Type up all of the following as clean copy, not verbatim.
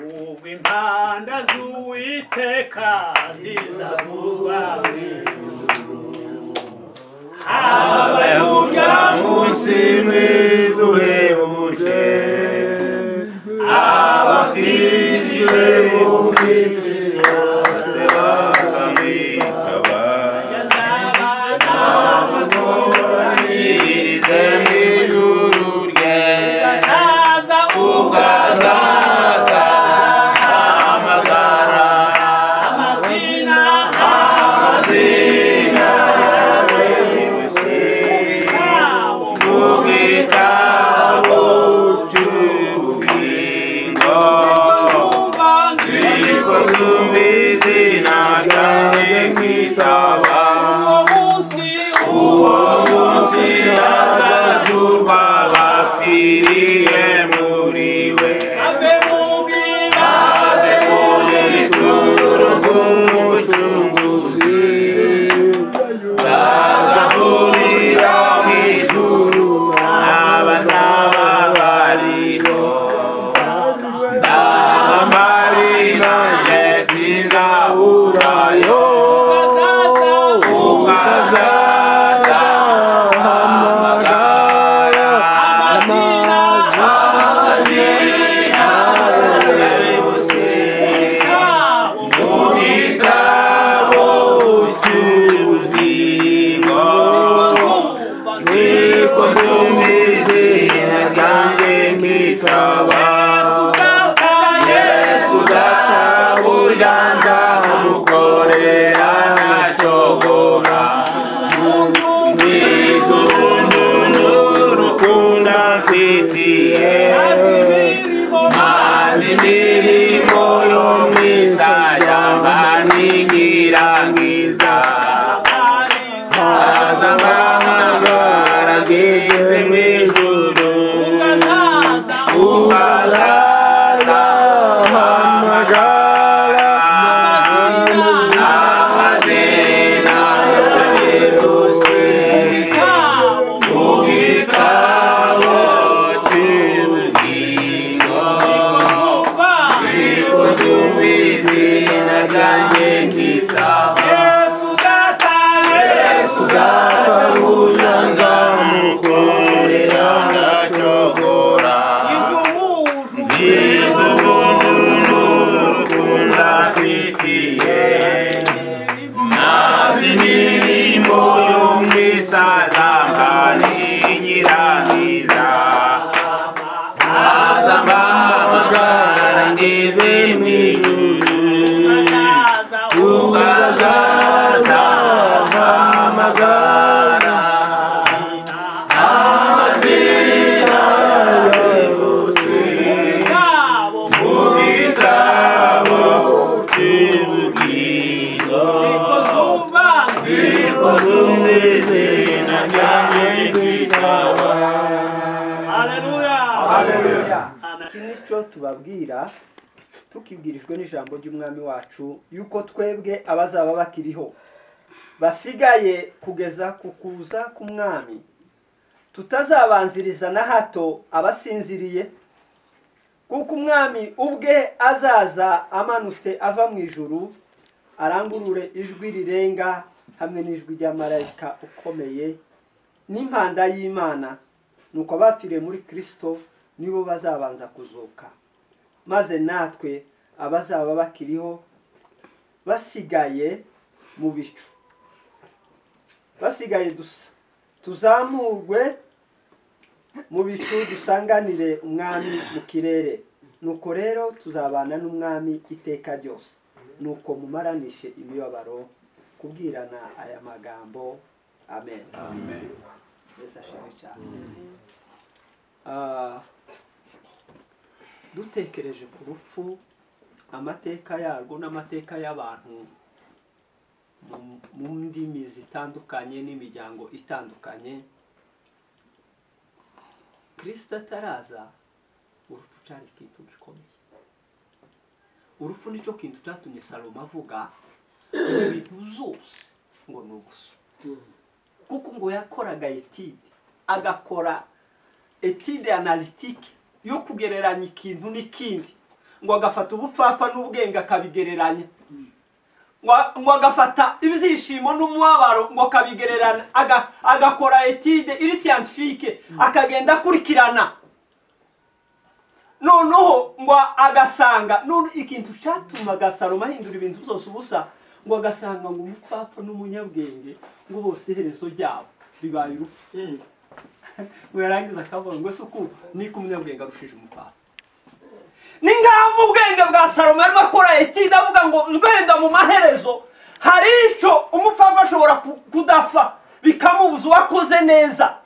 Ubwo impanda z'Uwiteka zizavuzwa mu ijuru, habaye urya munsi mwiza uhebuje, abapfiriye mu isi bose bakamwitaba, abakoranirize mu ijuru rye, ugazaza amagara, amazina yose mu gitabo cy'ubugingo. Nziko ndumva izina ryanjye nkitaba, uwo munsi hazazurwa abapfiriye muri we, ave mu bituro bw'Umucunguzi, bazahurira mu ijuru n'abazaba bariho. Nzaba mpari nanjye sinzaburayo, ubwo azaza ahamagara amazina yose mu gitabo cy'ubugingo. Nziko ndumva izina ryanjye nkitaba, Yesu databuja nzamukorera ntashobora, n'iz'ubuntu n'urukundo amfitiye, maze imirimo yo mu ishyamba ninyirangiza, haza amahangara ngeze mu ijuru, ukazaza ahamagara amazina yose mu gitabo cy'ubugingo. Nziko ndumva izina ryanjye nkitaba, Yesu databuja nzamukorera ndacogora, iz'ubuntu n'urukundo amfitiye, maze imirimo yo mu isazamba ninyirangiza, haza mpamagara ngeze mu ijuru, ukazaza ahamagara amazina yose mu gitabo cy'ubugingo. Nziko ndumva izina ryanjye nkitaba. Iki ni cyo tubabwira tukibwirijwe n'ijambo ry'Umwami wacu, yuko twebwe abazaba bakiriho basigaye kugeza ku kuza k'Umwami, tutazabanziriza na hato abasinziriye, kuko Umwami ubwe azaza amanutse ava mu ijuru, arangurure ijwi rirenga hamwe n'ijwi rya marayika ukomeye n'impanda y'Imana, nuko abapfiriye muri Kristo nibo bazabanza kuzuka, maze natwe abazaba bakiriho basigaye mu bicu, basigaye dusa, tuzamurwe mu bicu dusanganire Umwami mu kirere. Nuko rero tuzabana n'Umwami iteka ryose. Nuko mumaranishe imibabaro kubwirana aya magambo. Amen. Yesu ashimwe cyane. Dutekereje ku rupfu, amateka yarwo n'amateka y'abantu mu ndimi zitandukanye n'imiryango itandukanye, Kristo ataraza, urupfu cyari ikintu gikomeye. Urupfu nicyo kintu cyatumye Salomo avuga ibintu zose ngo ni ubusa, kuko ngo yakoraga etide, agakora etide analytique yo kugereranya ikintu n'ikindi, ngo agafata ubupfapfa n'ubwenge akabigereranya, ngo agafata ibyishimo n'umubabaro ngo akabigereranya, agakora étude iri scientifique, akagenda akurikirana. Noneho ngo agasanga none ikintu cyatumaga Salomo ahindura ibintu byose ubusa, ngo agasanga ngo umupfapfa n'umunyabwenge ngo bose iherezo ryabo ribaye urupfu. Ngo yarangiza akavuga ngo ese uku niko umunyabwenge arushije umupfapfa. Ni ngaho mu bwenge bwa Salomo arimo akora étude avuga ngo wenda mu maherezo hari icyo umupfapfa ashobora kudapfa bikamubuza uwakoze neza,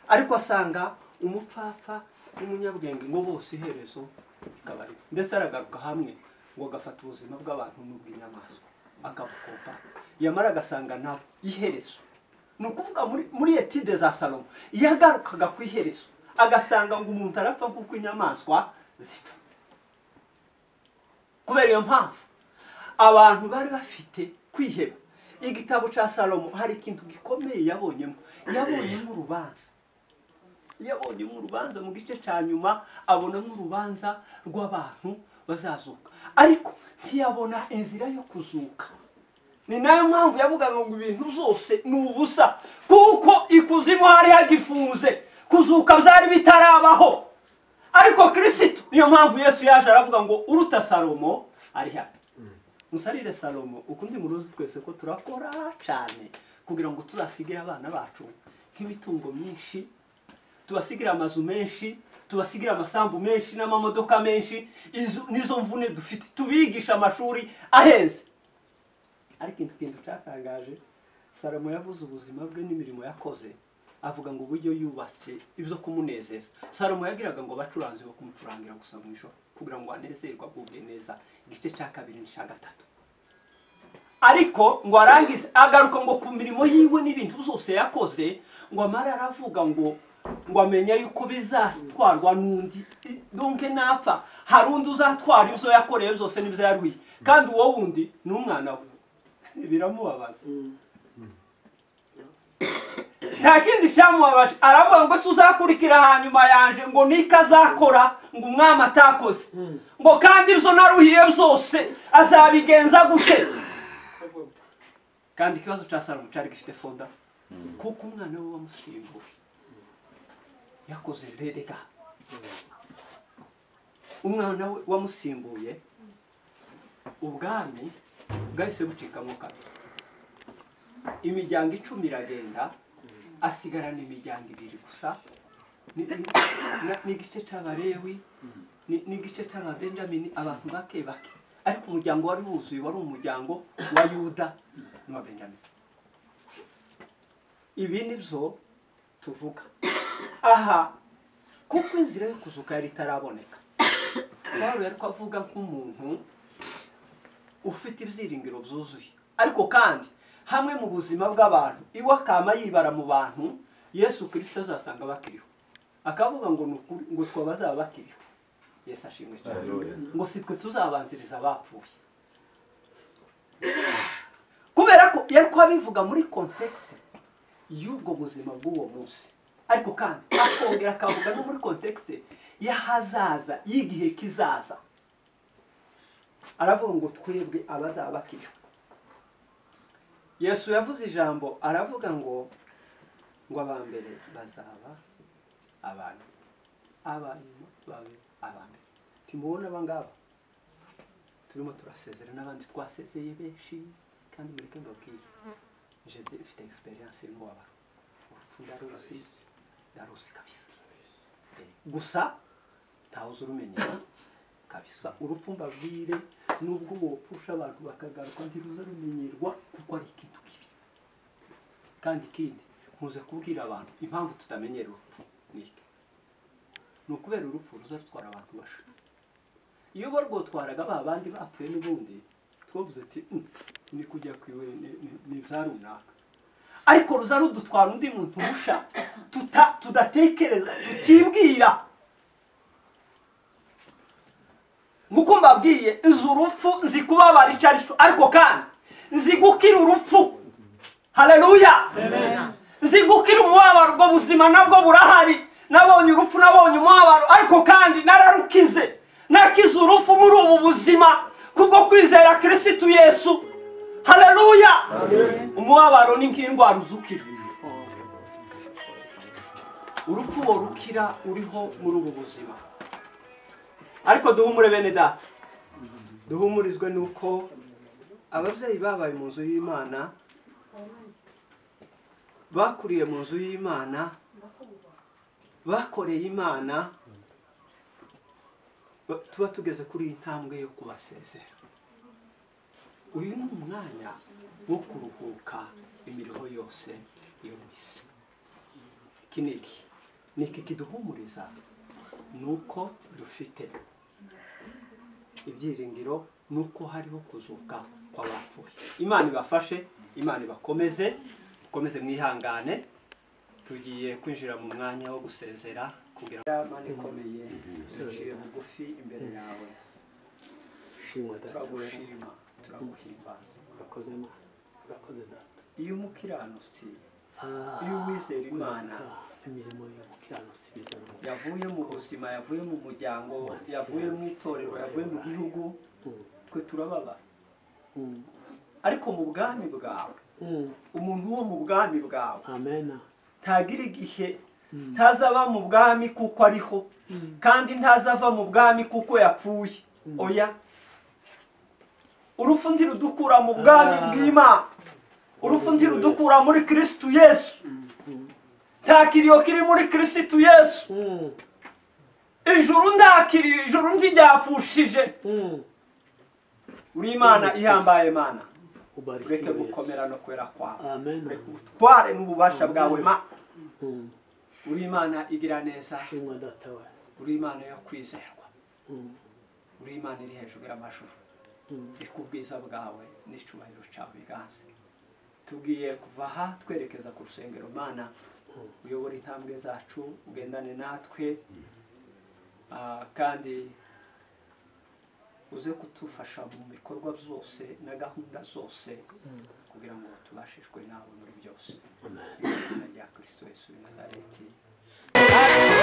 ariko asanga umupfapfa n'umunyabwenge ngo bose iherezo rikaba rimwe. Ndetse aragaruka hamwe ngo agafata ubuzima bw'abantu n'ubw'inyamaswa akabukopa, yamara agasanga nabo iherezo. Ni ukuvuga muri étude za Salomo yagarukaga ku iherezo agasanga ngo umuntu arapfa nk'uko inyamaswa zipfa. Kubera iyo mpamvu abantu bari bafite kwiheba. Igitabo cya Salomo hari ikintu gikomeye yabonyemo, yabonyemo urubanza, yabonyemo urubanza mu gice cya nyuma abonamo urubanza rw'abantu bazazuka, ariko ntiyabona inzira yo kuzuka. Ni nayo mpamvu yavugaga ngo ibintu byose ni ubusa, kuko ikuzimu hari hagifunze, kuzuka byari bitarabaho. Ariko Kristo, niyo mpamvu Yesu yaje aravuga ngo uruta Salomo ari hano. Musarire Salomo ukundi muruzi twese ko turakora cyane kugira ngo tuzasigire abana bacu nk'imitungo myinshi, tubasigire amazu menshi, tubasigire amasambu menshi n'amamodoka menshi, nizo mvune dufite, tubigisha amashuri ahenze. Ariko ikintu cyatangaje, Salomo yavuze ubuzima bwe n'imirimo yakoze, avuga ngo uburyo yubatse ibyo kumunezeza. Salomo yagiraga ngo abacuranzi bo kumucurangira gusa mu ijoro kugira ngo anezerwe agubwe neza, igice cya 2 n'icya 3. Ariko ngo arangize agaruka ngo ku mirimo yiwe n'ibintu byose yakoze, ngo amara aravuga ngo amenya yuko bizatwarwa n'undi, donc napfa hari undi uzatwara ibyo yakoreye byose n'ibyo yaruhiye, kandi uwo wundi ni umwana we. Biramubabaza. Nta kindi cyamubabaje, aravuga ngo se uzakurikira hanyuma yanje ngo nikazakora ngo umwami atakoze, ngo kandi ibyo naruhiye byose azabigenza gute? Kandi ikibazo cya Salomo cyari gifite fonda, kuko umwana we wamusimbuye yakoze rerega. Umwana we wamusimbuye ubwami bwahise bucikamo kabiri, imiryango 10 iragenda, asigarana imiryango 2 gusa, n'igice cy'Abalewi n'igice cy'Ababenjamini, abantu bake bake. Ariko umuryango wari wuzuye wari umuryango wa Yuda n'uwa Benjamini. Ibi nibyo tuvuga aha, kuko inzira yo kuzuka yari itaraboneka. Pawulo yari avuga nk'umuntu ufite ibyiringiro byuzuye, ariko kandi hamwe mu buzima bw'abantu iwe akama yibara mu bantu, Yesu Kristo azasanga bakiriho, akavuga ngo ngo twabazaba bakiriho. Yesu ashimwe cyane. Ngo si twe tuzabanziriza abapfuye, kubera ko yari abivuga muri context y'ubwo buzima bw'uwo munsi, ariko kandi akongera akavuga no muri context y'ahazaza y'igihe kizaza. Aravuga ngo twebwe abazaba bakiriho. Yesu yavuze ijambo aravuga ngo abambere bazaba abantu, abanyuma babe abambere. Timubona abangaba turimo turasezera n'abandi twasezeye benshi, kandi mureke mbabwire, nje mfite experience y'umubabaro, urupfu ndaruzi kabisa. Gusa ntawuzi urumenyera kabisa. Urupfu mbabwire, nubwo wopfusha abantu bakagaruka ntiruza rumenyerwa, kuko ari ikintu kibi. Kandi ikindi nkuze kubwira abantu impamvu tutamenyera urupfu ni iki: ni ukubera urupfu ruza rutwara abantu basha. Iyo barwotwaraga ba bandi bapfuye n'ubundi twavuze ati ni kujya kwiwe ni bya runaka, ariko ruza rudutwara undi muntu musha tudatekereza, tutibwira. Nkuko mbabwiye, nzi urupfu, nzi kubabara icyo ari cyo, ariko kandi nzi gukira urupfu. Haleluya! Nzi gukira umubabaro, ubwo buzima nabwo burahari. Nabonye urupfu, nabonye umubabaro, ariko kandi nararukize, nakize urupfu muri buzima kubwo kwizera Kristo Yesu. Haleluya. Umubabaro ni nk'indwara uzukira. Urupfu worukira uriho muri ubu buzima. Ariko duhumure bene data, duhumurizwe nuko ababyeyi babaye mu nzu y'Imana, bakuriye mu nzu y'Imana, bakoreye Imana, tuba tugeze kuri iyi ntambwe yo kubasezera. Uyu ni umwanya wo kuruhuka imiruho yose yo mu isi. Iki ni iki kiduhumuriza, nuko dufite ibyiringiro, nuko hariho kuzuka kw'abapfuye. Imana ibafashe, Imana ibakomeze, mukomeze mwihangane. Tugiye kwinjira mu mwanya wo gusezera kugira Imana ikomeye duciye bugufi imbere yawe. Turagushima, turaguhimbaza. Urakoze Mana, urakoze Data. Iyo umukiranutsi, iyo uwizera Imana imirimo y'umukiranutsi bizana yavuye mu buzima, yavuye mu muryango, yavuye mu itorero, yavuye mu gihugu, twe turababara. Ariko mu bwami bwawe, umuntu wo mu bwami bwawe, amen, ntagira igihe ntazaba mu bwami kuko ariho, kandi ntazava mu bwami kuko yapfuye. Oya, urupfu ntirudukura mu bwami bw'Imana, urupfu ntirudukura muri Kristo Yesu. Nta kiriyo kiri muri Kristo Yesu. Ijuru nta kiriyo, ijuru ntiryapfushije. Uri Imana ihambaye Mana, ureke gukomera no kwera kwawe, ureke ubutware n'ububasha bwawe Mana. Uri Imana igira neza, uri Imana yo kwizerwa, uri Imana iri hejuru y'amajuru. Reka ubwiza bwawe n'icyubahiro cyawe biganze. Tugiye kuva aha twerekeza ku rusengero Mana, uyobora intambwe zacu, ugendane natwe, kandi uze kutufasha mu bikorwa byose na gahunda zose, kugira ngo tubashishwe nawe muri byose. Mu izina rya Kristo Yesu w'i Nazareti. Hey,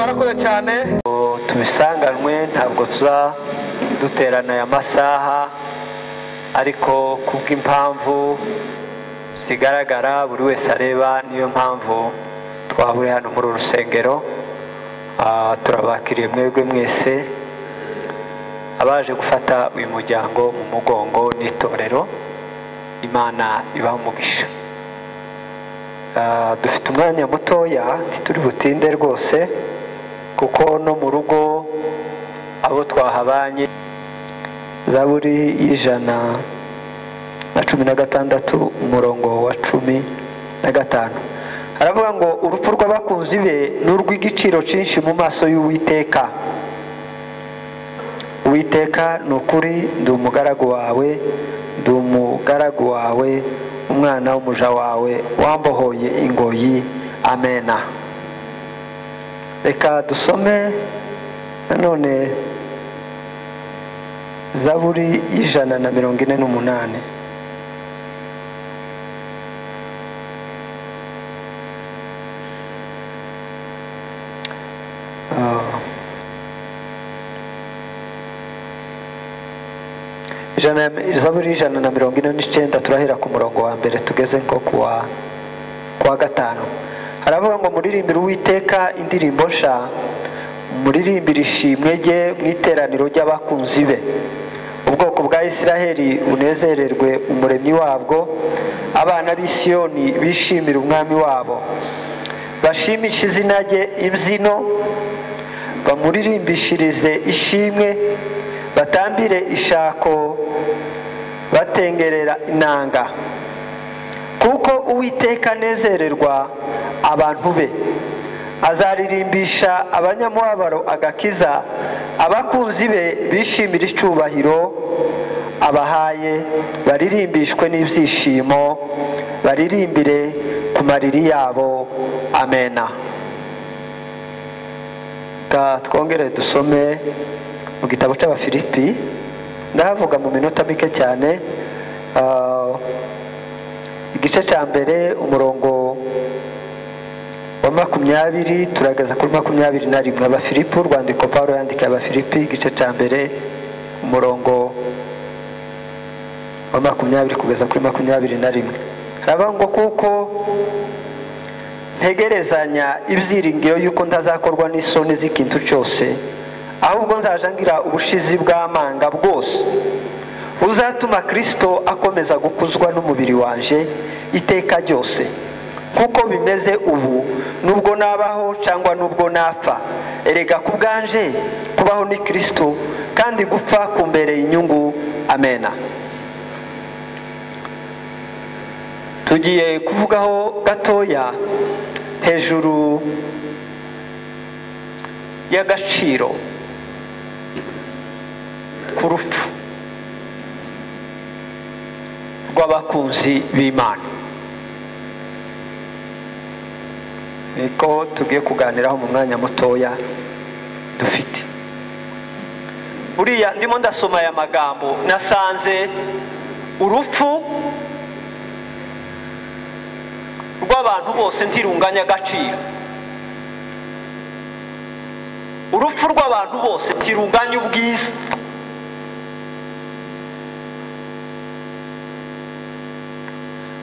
Barakoze cyane. Tubisanganwe ntabwo tuza duterana aya masaha, ariko kubw'impamvu zigaragara buri wese areba, niyo mpamvu twahuriye hano muri urusengero. Turabakiriye mwebwe mwese abaje gufata uyu muryango mu mugongo n'itorero. Imana ibaha umugisha. Dufite umwanya mutoya, ntituri butinde rwose, kuko no mu rugo abo twahabanye. Zaburi 116 umurongo wa 15 aravuga ngo urupfu rw'abakunzi be n'urw'igiciro cyinshi mu maso y'Uwiteka. Uwiteka, ni ukuri ndi umugaragu wawe, ndi umugaragu wawe, umwana w'umuja wawe, wambohoye ingoyi. Amena. Reka dusome nanone Zaburi 148. Zaburi 149 turahera ku murongo wa mbere tugeze nko kuwa 5. Haravuga ngo muririmbire Uwiteka indirimbo nsha, muririmbire ishimwe rye mu iteraniro ry'abakunzi be. Ubwoko bwa Isiraheli bunezererwe umuremyi wabwo, abana b'i Siyoni bishimire umwami wabo. Bashimishe izina rye imbyino, bamuririmbishirize ishimwe, batambire ishako batengerera inanga. Kuko Uwiteka anezererwa abantu be, azaririmbisha abanyamubabaro agakiza, abakunzi be bishimira icyubahiro abahaye, baririmbishwe n'ibyishimo, baririmbire ku mariri yabo. Amena. Twongere dusome mu gitabo cy'Abafilipi, ndahavuga mu minota mike cyane. Igice cya mbere umurongo wa 20 turageza kuri 21. Abafilipi, urwandiko Paulo yandikiye Abafilipi, igice cya mbere umurongo wa 20 kugeza kuri 21. Haravuga ngo kuko ntegerezanya ibyiringiro yuko ntazakorwa n'isoni z'ikintu cyose, ahubwo nzaja ngira ubushizi bw'amanga bwose, uzatuma Kristo akomeza gukuzwa n'umubiri wanje iteka ryose, kuko bimeze ubu, nubwo nabaho cyangwa nubwo napfa. Erega ku bwanje kubaho ni Kristo, kandi gupfa kumbereye inyungu. Amena. Tugiye kuvugaho gatoya hejuru y'agaciro k'urupfu rw'abakunzi b'Imana. Niko tugiye kuganiraho mu mwanya mutoya dufite. Buriya ndimo ndasoma aya magambo, nasanze urupfu rw'abantu bose ntirunganya agaciro. Urupfu rw'abantu bose ntirunganya ubwiza.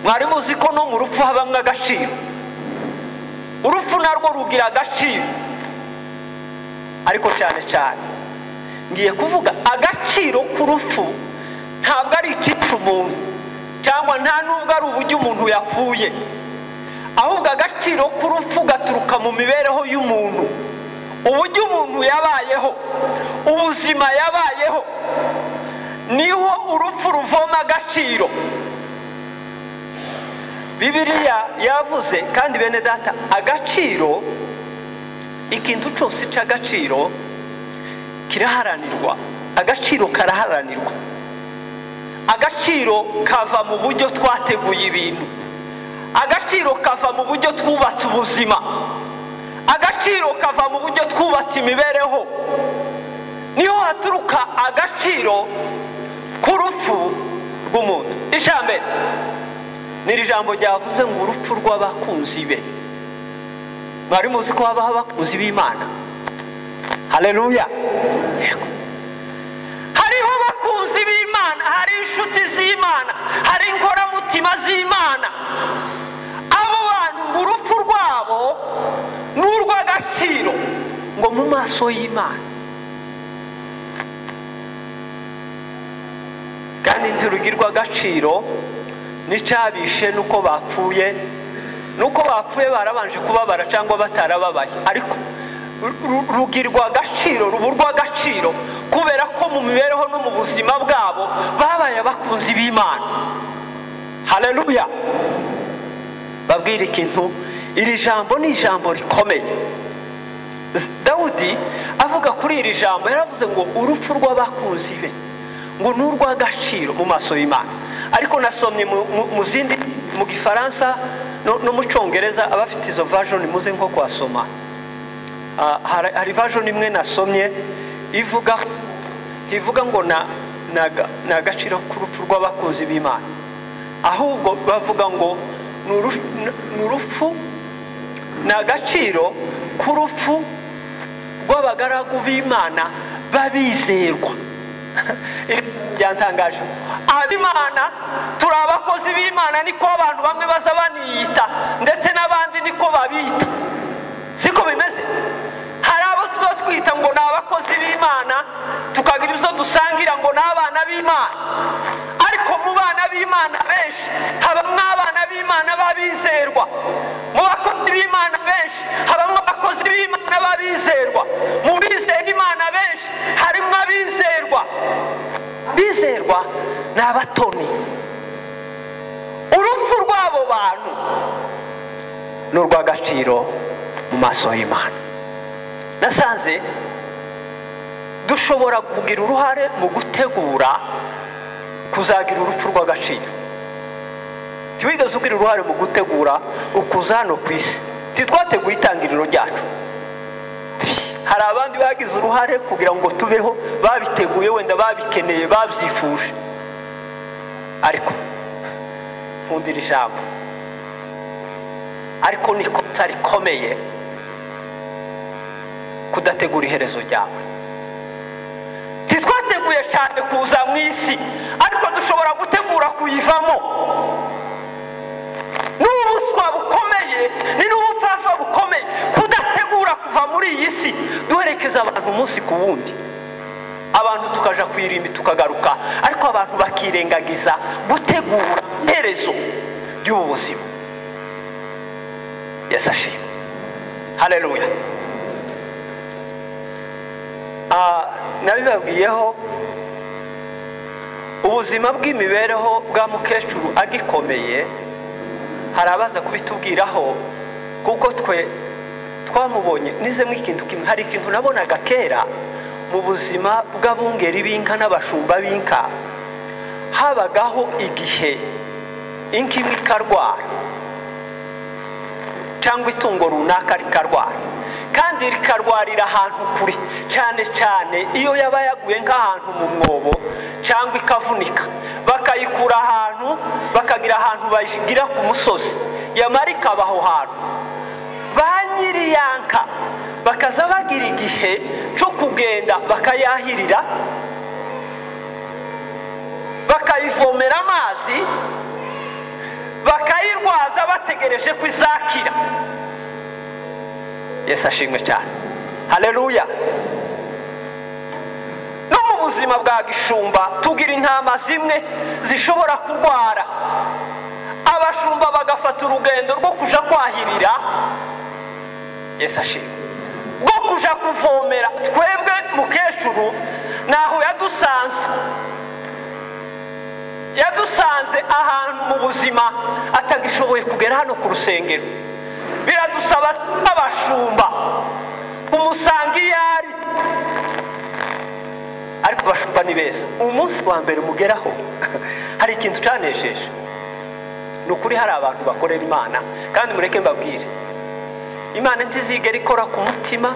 Mwari muzi ko no mu rupfu habamwe agaciro. Urupfu narwo rugira agaciro, ariko cyane cyane ngiye kuvuga agaciro k'urupfu ntabwo ari ikica umuntu, cyangwa nta nubwo ari uburyo umuntu yapfuye, ahubwo agaciro k'urupfu gaturuka mu mibereho y'umuntu, uburyo umuntu yabayeho, ubuzima yabayeho, niho urupfu ruvoma agaciro. Bibiliya yavuze kandi bene data, agaciro, ikintu cyose cy'agaciro kiraharanirwa. Agaciro karaharanirwa. Agaciro kava mu buryo twateguye ibintu. Agaciro kava mu buryo twubatse ubuzima. Agaciro kava mu buryo twubatse imibereho. Niho haturuka agaciro k'urupfu rw'umuntu. Ijambo ni ijambo ryavuze ngo urupfu rw'abakunzi be. Mwari muzi ko habaho abakunzi b'Imana? Haleluya. Hariho abakunzi b'Imana, hari inshuti z'Imana, hari inkoramutima z'Imana. Abo bantu ngo urupfu rwabo ni urw'agaciro ngo mu maso y'Imana. Kandi ntirugirwa agaciro n'icyabishe nuko bapfuye, nuko bapfuye barabanje kubabara cyangwa batarababaye, ariko rugirwa agaciro, ruburwa agaciro kubera ko mu mibereho no mu buzima bwabo babaye abakunzi b'Imana. Haleluya. Babwira ikintu, iri jambo ni ijambo rikomeye. Dawudi avuga kuri iri jambo yaravuze ngo urupfu rw'abakunzi be ngo ni urw'agaciro mu maso y'Imana. Ariko nasomye mu zindi, mu Gifaransa no mu Cyongereza, abafite izo version muze nko kwasoma. Hari version imwe nasomye ivuga ngo na agaciro k'urupfu rw'abakunzi b'Imana, ahubwo bavuga ngo ni urupfu, ni agaciro k'urupfu rw'abagaragu b'Imana babizerwa. Byantangaje. Ab'Imana turi abakozi b'Imana, niko abantu bamwe baza baniyita ndetse n'abandi niko babita, siko bimeze. Hari abo tuba twita ngo ni abakozi b'Imana, tukagira ibyo dusangira ngo ni abana b'Imana, ariko mu bana b'Imana benshi habamo abana b'Imana babizerwa. Mu bakozi b'Imana benshi habamo abakozi b'Imana babizerwa. Mu bizera Imana benshi harimo abizerwa. Bizerwa ni abatoni. Urupfu rw'abo bantu ni urw'agaciro mu maso y'Imana. Nasanze dushobora kugira uruhare mu gutegura kuzagira urupfu rw'agaciro. Ntiwigeze ugira uruhare mu gutegura ukuza hano ku isi. Ntitwateguye itangiriro ryacu. Hari abandi bagize uruhare kugira ngo tubeho, babiteguye, wenda babikeneye, babyifuje. Ariko nkundira ijambo, ariko ni ikosa rikomeye kudategura iherezo ryawe. Ntitwateguye cyane kuza mu isi, ariko dushobora gutegura kuyivamo. N'ubuswa bukomeye, ni n'ubupfapfa bukomeye kudategura kuva muri iyi si. Duherekeza abantu umunsi ku wundi, abantu tukaja kwirimbi tukagaruka, ariko abantu bakirengagiza gutegura iherezo ry'ubu buzima. Yesu ashimwe. Haleluya. Nabibabwiyeho ubuzima bw'imibereho bwa mukecuru agikomeye, hari abaza kubitubwiraho kuko twe twamubonye. Nizemo ikintu kimwe, hari ikintu nabonaga kera mu buzima bw'abungeri b'inka n'abashumba b'inka. Habagaho igihe inka imwe ikarwara cyangwa itungo runaka rikarwara, kandi rikarwarira ahantu kure cyane cyane iyo yaba yaguye nk'ahantu mu mwobo cyangwa ikavunika, bakayikura ahantu bakagira ahantu bayigira ku musozi, yamara ikaba aho hantu. Ba nyiriyanka bakaza bagira igihe cyo kugenda bakayahirira, bakayivomera amazi, bakayirwaza bategereje ko izakira. Yesu ashimwe cyane. Haleluya. No mu buzima bwa gishumba tugira intama zimwe zishobora kurwara, abashumba bagafata urugendo rwo kuja kwahirira. Yesu ashimwe. Rwo kuja kuvomera. Twebwe mukecuru naho yadusanze ahantu mu buzima atagishoboye kugera hano ku rusengero. Biradusaba abashumba kumusanga iyo ari, ariko abashumba ni beza. Umunsi wa mbere mugeraho hari ikintu cyanesheje. Ni ukuri hari abantu bakorera Imana, kandi mureke mbabwire, Imana ntizigera ikora ku mutima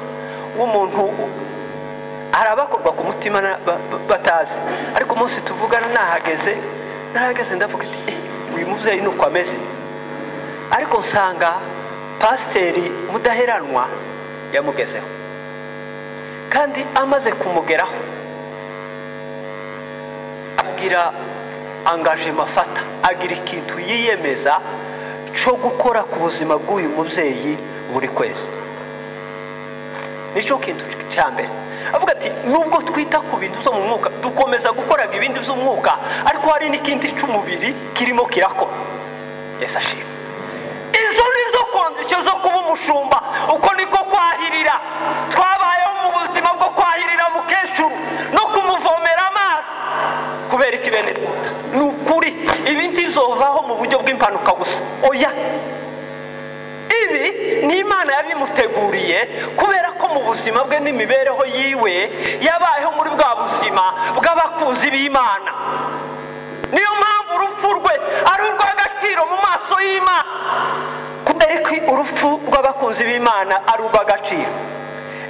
w'umuntu. Hari abakorwa ku mutima batazi, ariko umunsi tuvugana nahageze ndavuga ati uyu mubyeyi ni uko ameze. Ariko nsanga pasiteri Mudaheranwa yamugezeho, Kandi amaze kumugeraho agira engagement afata, agira ikintu yiyemeza cyo gukora ku buzima bw'uyu mubyeyi buri kwezi. Nicyo kintu cya mbere. Avuga ati nubwo twita ku bintu byo mu mwuka, dukomeza gukoraga ibindi by'umwuka, ariko hari n'ikindi cy'umubiri kirimo kirakora. Yesu ashimwe. Izo nizo condition zo kuba umushumba. Uko niko kwahirira. Twabayeho mu buzima bwo kwahirira mukecuru no kumuvomera amazi kubera iki bene data? Ni ukuri ibindi bizovaho mu buryo bw'impanuka gusa. Oya, ibi ni Imana yabimuteguriye kubera ko mu buzima bwe n'imibereho yiwe yabayeho muri bwa buzima bw'abakunzi b'Imana. Niyo mpamvu urupfu rwe ari urw'agaciro mu maso y'Imana. Kubera ko urupfu rw'abakunzi b'Imana ari urw'agaciro.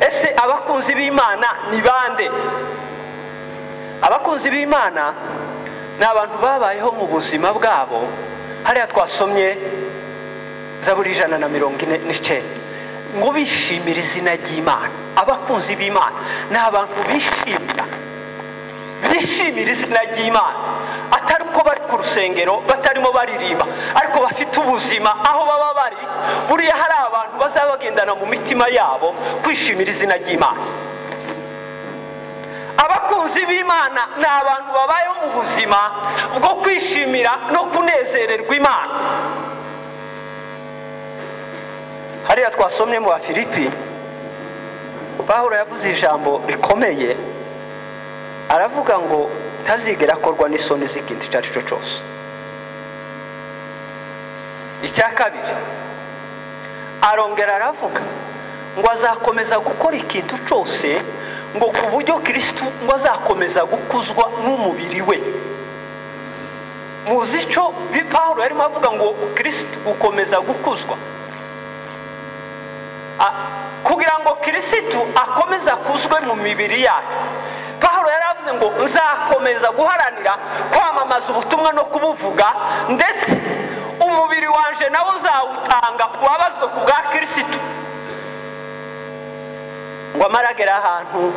Ese abakunzi b'Imana ni bande? Abakunzi b'Imana ni abantu babayeho mu buzima bwabo. Hariya twasomye Zaburi 149 ngo bishimira izina ry'Imana. Abakunzi b'Imana ni abantu bishimira izina ry'Imana, atari ko bari ku rusengero batarimo baririmba, ariko bafite ubuzima aho baba bari. Buriya hari abantu bazabagendana mu mitima yabo kwishimira izina ry'Imana. Abakunzi b'Imana ni abantu babayeho mu buzima bwo kwishimira no kunezererwa Imana. Hariya twasomye mu Bafilipi, Pawulo yavuze ijambo rikomeye, aravuga ngo ntazigera akorwa n'isoni z'ikintu icyo ari cyo cyose. Icya kabiri, arongera aravuga ngo azakomeza gukora ikintu cyose ngo ku buryo Kristo ngo azakomeza gukuzwa n'umubiri we. Muzi icyo Pawulo yarimo avuga ngo Kristo gukomeza gukuzwa, kugira ngo Kristo akomeze akuzwe mu mibiri yacu. Pawulo yaravuze ngo nzakomeza guharanira kwamamaza ubutumwa no kubuvuga, ndetse umubiri wanje nawo uzawutanga wabazwe ku bwa Kristo. Ngo amaragera ahantu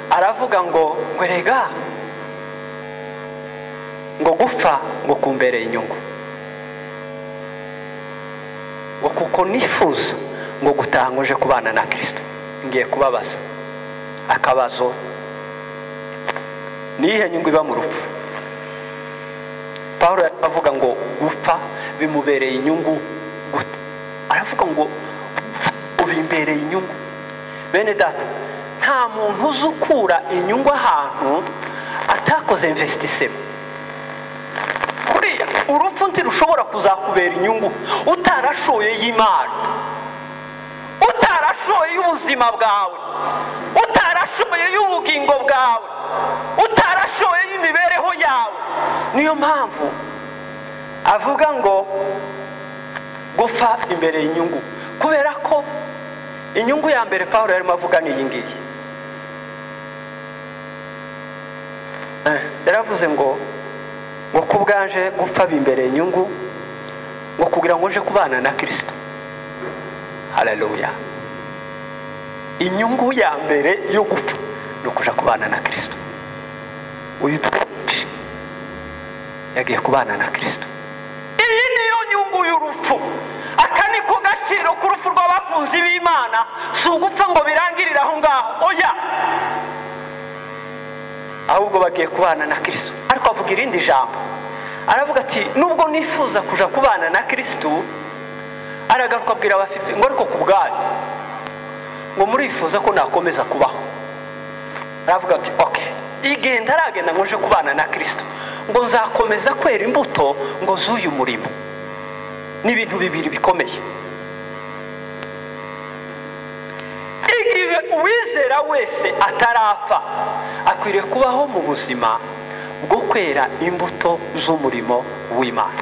aravuga ngo ngwerega ngo gupfa ngo kumbereye inyungu, ngo kuko nifuza ngo gutaha ngo nje kubana na Kristo. Ngiye kubabaza akabazo: niyihe nyungu iba mu rupfu? Pawulo avuga ngo gupfa bimubereye inyungu gute? Aravuga ngo ubimbereye inyungu. Bene data, nta muntu uzukura inyungu ahantu atakoze investissement. Kuriya urupfu ntirushobora kuzakubera inyungu utarashoye y'Imana, utarashoye y'ubuzima bwawe, utarashoye y'ubugingo bwawe, utarashoye y'imibereho yawe. Niyo mpamvu avuga ngo gupfa imbere y'inyungu, kubera ko inyungu ya mbere Pawulo yarimo avuga ni iyi ngiyi. Yaravuze ngo kubwanje gupfa imbere inyungu, ngo kugira ngo nje kubana na Kristo. Haleluya. Inyungu ya mbere yo gupfa ni ukuja kubana na Kristo. Uyu yagiye kubana na Kristo. Iyi niyo nyungu y'urupfu. Aka niko gaciro k'urupfu rw'abakunzi b'Imana. Si ugupfa ngo birangirire aho ngaho, oya, ahubwo bagiye kubana na Kristo. Ariko avuga irindi jambo, aravuga ati nubwo nifuza kuja kubana na Kristo, aragaruka abwira Abafilipi ngo ariko ku bwanyu ngo murifuza ko nakomeza kubaho. Aravuga ati okay, igenda aragenda ngo nje kubana na Kristo, ngo nzakomeza kwera imbuto ngo z'uyu murimo. Ni ibintu bibiri bikomeye. Igihe uwizera wese atarapfa akwiriye kubaho mu buzima bwo kwera imbuto z'umurimo w'Imana.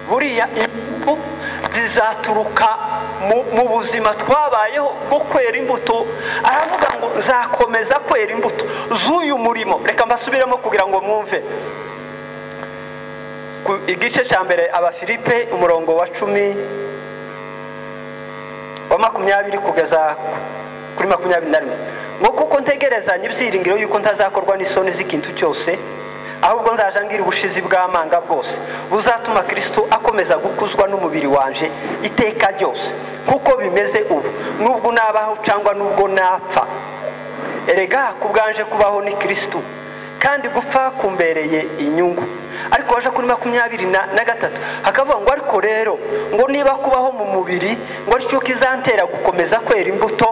Buriya imbuto zizaturuka mu buzima twabayeho bwo kwera imbuto. Aravuga ngo nzakomeza kwera imbuto z'uyu murimo. Reka mbasubiremo kugira ngo mwumve. Igice cya mbere Abafilipe umurongo wa Wa 20 kugeza kuri 21, ngo kuko ntegerezanye ibyiringiro yuko ntazakorwa n'isoni z'ikintu cyose, ahubwo nzaja ngira ubushizi bw'amanga bwose buzatuma Kristo akomeza gukuzwa n'umubiri wanje iteka ryose, kuko bimeze ubu, nubwo nabaho cyangwa nubwo napfa. Erega kubwanje kubaho ni Kristo, kandi gupfa kumbereye inyungu. Ariko waje kuri 23 hakavuga ngo ariko rero ngo niba kubaho mu mubiri ngo aricyo kizantera gukomeza kwera imbuto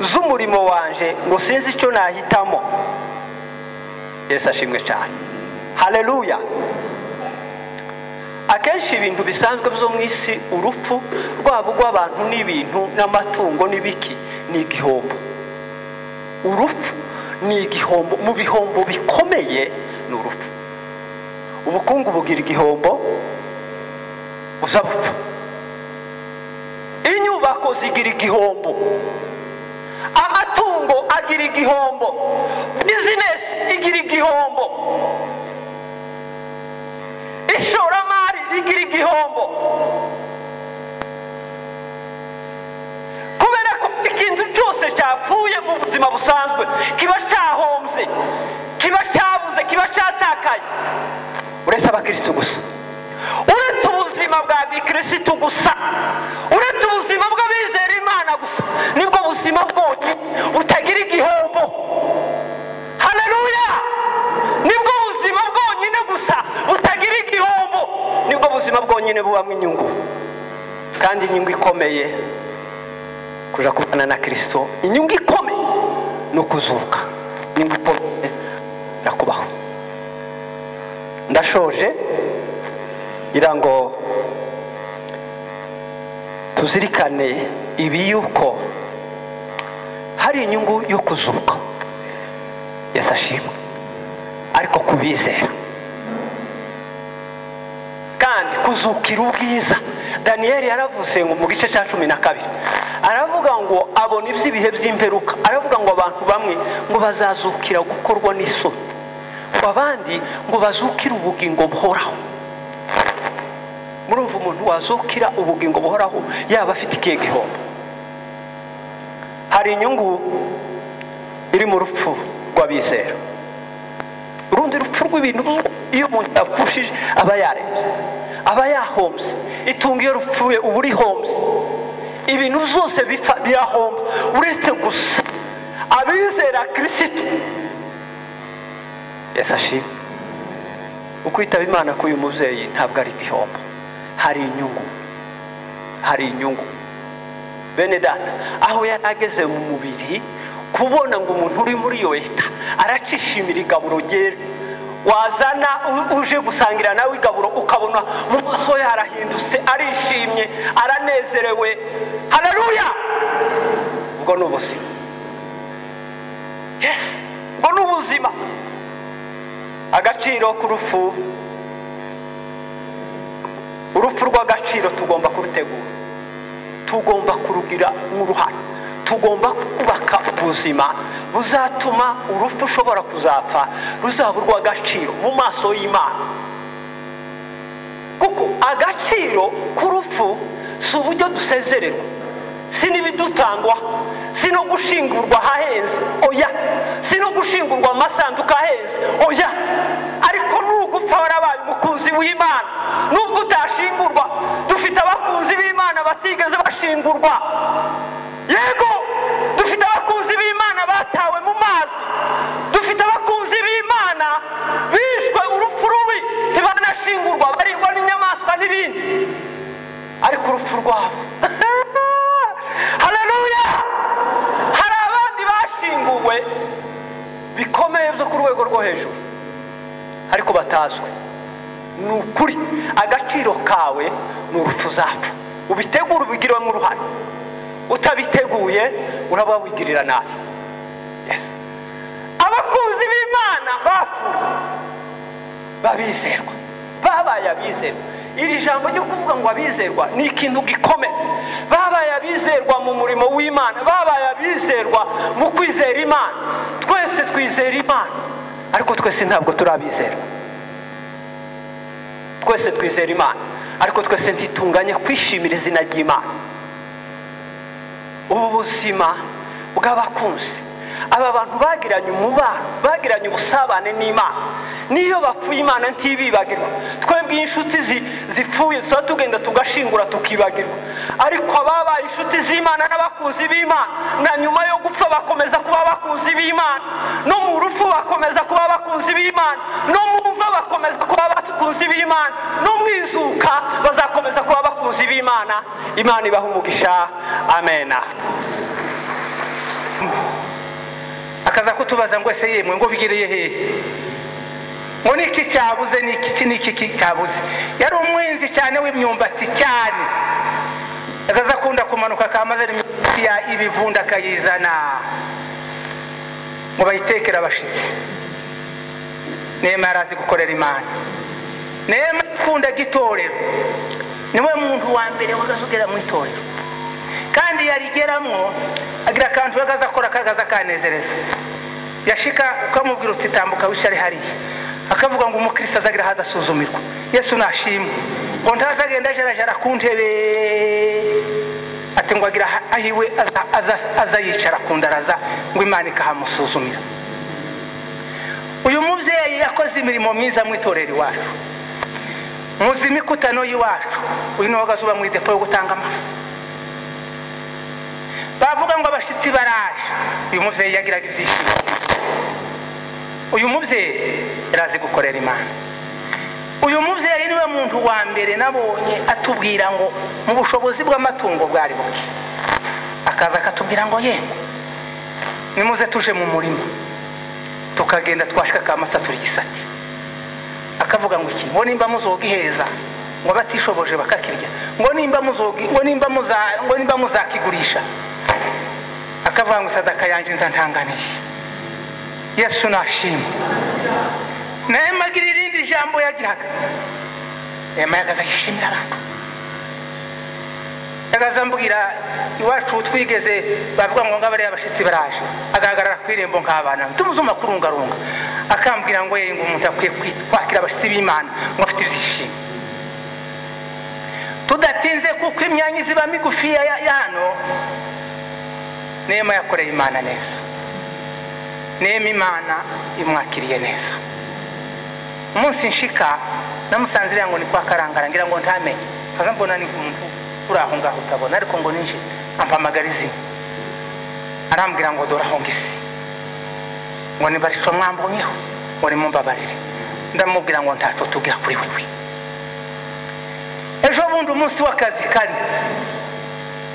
z'umurimo wanje, ngo sinzi icyo nahitamo. Yesu ashimwe cyane. Haleluya. Akenshi ibintu bisanzwe byo mu isi, urupfu rwabo rw'abantu n'ibintu n'amatungo n'ibiki, ni igihombo. Urupfu ni igihombo, mu bihombo bikomeye ni urupfu. Ubukungu bugira igihombo, uzapfa. Inyubako zigira igihombo, amatungo agira igihombo, business igira igihombo, ishoramari rigira igihombo. Kubera ko ikintu cyose cyapfuye mu buzima busanzwe kiba cyahombye, kiba cyabuze, kiba cyatakaye, uretse abakristo gusa, uretse ubuzima bwa gikristo gusa, uretse ubuzima bw'abizera Imana gusa, nibwo buzima bwonyine butagira igihombo. Haleluya. Nibwo buzima bwonyine gusa butagira igihombo, nibwo buzima bwonyine bubamo inyungu, kandi inyungu ikomeye kuja kubana na Kristo. Inyungu ikomeye no kuzuka, inyungu ikomeye nakubaho. Ndashoje ngira ngo tuzirikane ibi yuko hari inyungu yo kuzuka. Yesu ashimwe. Ariko kubizera kandi kuzukira ubwiza. Daniel yaravuze ngo mu gice cya 12 aravuga ngo abona iby'ibihe by'imperuka, aravuga ngo abantu bamwe ngo bazazukira gukorwa n'isoni, abandi ngo bazukire ubugingo buhoraho. Murumva umuntu wazukira ubugingo buhoraho yaba afite ikihe gihombo? Hari inyungu iri mu rupfu rw'abizera. Urundi rupfu rw'ibintu, iyo umuntu yapfushije aba yarembye, aba yahombye. Itungo iyo rupfuye uba urihombye, ibintu byose bipfa birahomba, uretse gusa abizera Kristo. Yesu ashimwe. Ukwitaba Imana k'uyu mubyeyi ntabwo ari igihombo, hari inyungu, hari inyungu. Bene data, aho yari ageze mu mubiri, kubona ngo umuntu uri muri iyo eta aracishimira igaburo ryera, wazana uje gusangira nawe igaburo ukabona mu maso ye harahindutse, arishimye, aranezerewe. Haleluya. Ubwo ni ubuzima. Yes, ubwo ni ubuzima. Agaciro k'urupfu, urupfu rw'agaciro tugomba kurutegura, tugomba kurugira uruhare, tugomba kubaka ubuzima buzatuma urupfu ushobora kuzapfa ruzaba urw'agaciro mu maso y'Imana. Kuko agaciro k'urupfu si uburyo dusezererwa, si n'ibidutangwa, si no gushingurwa ahahenze, oya, si no gushingurwa amasanduku ahenze, oya, ariko nugupfa warabaye umukunzi w'Imana, nubwo utashingurwa. Dufite abakunzi b'Imana batigeze bashingurwa. Yego, dufite abakunzi b'Imana batawe mu mazi, dufite abakunzi b'Imana bishwe urupfu rubi ntibanashingurwa, barigwa n'inyamaswa n'ibindi, ariko urupfu rwabo Haleluya. Hari abandi bashinguwe bikomeye byo ku rwego rwo hejuru ariko batazwe. Ni ukuri agaciro kawe ni urupfu uzapfa, ubitegura ubigiremo uruhare, utabiteguye uraba wigirira nabi. Yes. Abakunzi b'Imana bapfuye babizerwa, babaye abizerwa. Iri jambo ryo kuvuga ngo abizerwa ni ikintu gikomeye. Babaye abizerwa mu murimo w'Imana, babaye abizerwa mu kwizera Imana. Twese twizera Imana, ariko twese ntabwo turabizerwa. Twese twizera Imana, ariko twese ntitunganye kwishimira izina ry'Imana. Ubu buzima bw'abakunzi, aba bantu bagiranye umubano, bagiranye ubusabane n'Imana, niyo bapfuye Imana ntibibagirwa. Twebwe inshuti zipfuye tuba tugenda tugashingura tukibagirwa, ariko ababaye inshuti z'Imana n'abakunzi b'Imana na nyuma yo gupfa bakomeza kuba abakunzi b'Imana, no mu rupfu bakomeza kuba abakunzi b'Imana, no mu mva bakomeza kuba abakunzi b'Imana, no mu izuka bazakomeza kuba abakunzi b'Imana. Imana ibaha umugisha. Amena. Akaza kutubaza ngo ese yemwe ngo bigereye hehe, ngo niki cyabuze, niki niki cyabuze. Yari umwinzi cyane w'imyumbati cyane, akaza akunda kumanuka kamaze imyumbati ya ibivunda akayizana ngo bayitekere abashitsi. Neema yarazi gukorera Imana. Neema akunda gitorero, niwe muntu wa mbere wagazugera mu itorero, kandi yarigeramo agira akantu yagaza akora kagaza kanezereza. Yashika ukamubwira uti tambuka wicare hariya, akavuga ngo umukristo azagira hadasuzumirwa. Yesu nashimwe, ngo ntazagenda ajarajara ku ntebe, ati ngo agira ahiwe aza yicara ku ndaraza ngo Imana ikahamusuzumira. Uyu mubyeyi yakoze imirimo myiza mu itorero iwacu, muzi imikutano y'iwacu. Uyu niwe wagazuba mu idepo yo gutanga amafu, bavuga ngo abashitsi baraje. Uyu mubyeyi yagiraga ibyishimo. Uyu mubyeyi yarazi gukorera Imana. Uyu mubyeyi niwe muntu wa mbere nabonye atubwira ngo mu bushobozi bw'amatungo bwari buke, akaza akatubwira ngo yemwe nimuze tuje mu murima, tukagenda twashika kamasa turi gisati. Akavuga ngo iki, ngo nimba muzogiheza ngo batishoboje bakakirya, ngo nimba muzogi, ngo nimba muza, ngo nimba muzakigurisha. Akavuga ngo sadaka yanje nza ntanganiye. Yesu nashimwe. Neema agira irindi jambo yagiraga. Neema yagaza yishimira abantu. Yagaza mbwira iwacu twigeze bavuga ngo ngabare abashitsi baraje, agahagarara ku irembo nk'abana tumuzuma kurungarunga, akambwira ngo yeye ngo umuntu akwiye kwakira abashitsi b'Imana ngo afite ibyishimo. Tudatinze kuko imyanya iziba migufi ya hano. Neema yakoreye Imana neza. Neema Imana imwakiriye neza. Umunsi nshika namusanzira ngo ni kwa Karangara, ngira ngo ntamenye, kaza mbona ni umuntu uri aho ngaho utabona, ariko ngo ninjire ampamagara izina, arambwira ngo dore aho ngeze, ngo nibarisho mwambonyeho, ngo nimumbabarire. Ndamubwira ngo ntaco tugira kuri wewe. Ejo bundi umunsi w'akazi kane,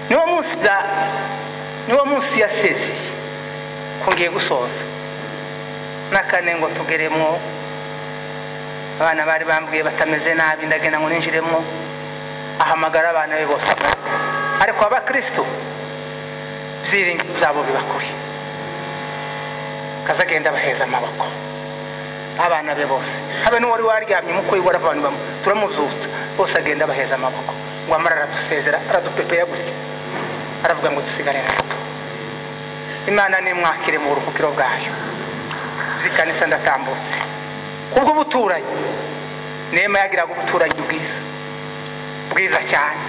niwo munsi yasezeye ko ngiye gusoza nakane ngo tugeremo. Abana bari bambwiye batameze nabi, ndagenda ngo ninjiremo, ahamagara abana be bose, ariko abakristo byiringiro byabo bibakuri, kazagenda baheza amaboko abana be bose, habe n'uwari waryamye umukwe we abantu bamwe turamuzutsa bose, agenda baheza amaboko ngo amara aradusezera, aradupepera gutya, aravuga ngo dusigare natwe. Imana nimwakire mu buruhukiro bwayo. Zikanisa ndatambutse kubwo buturanyi. Neema yagiraga ubuturanyi bwiza bwiza cyane.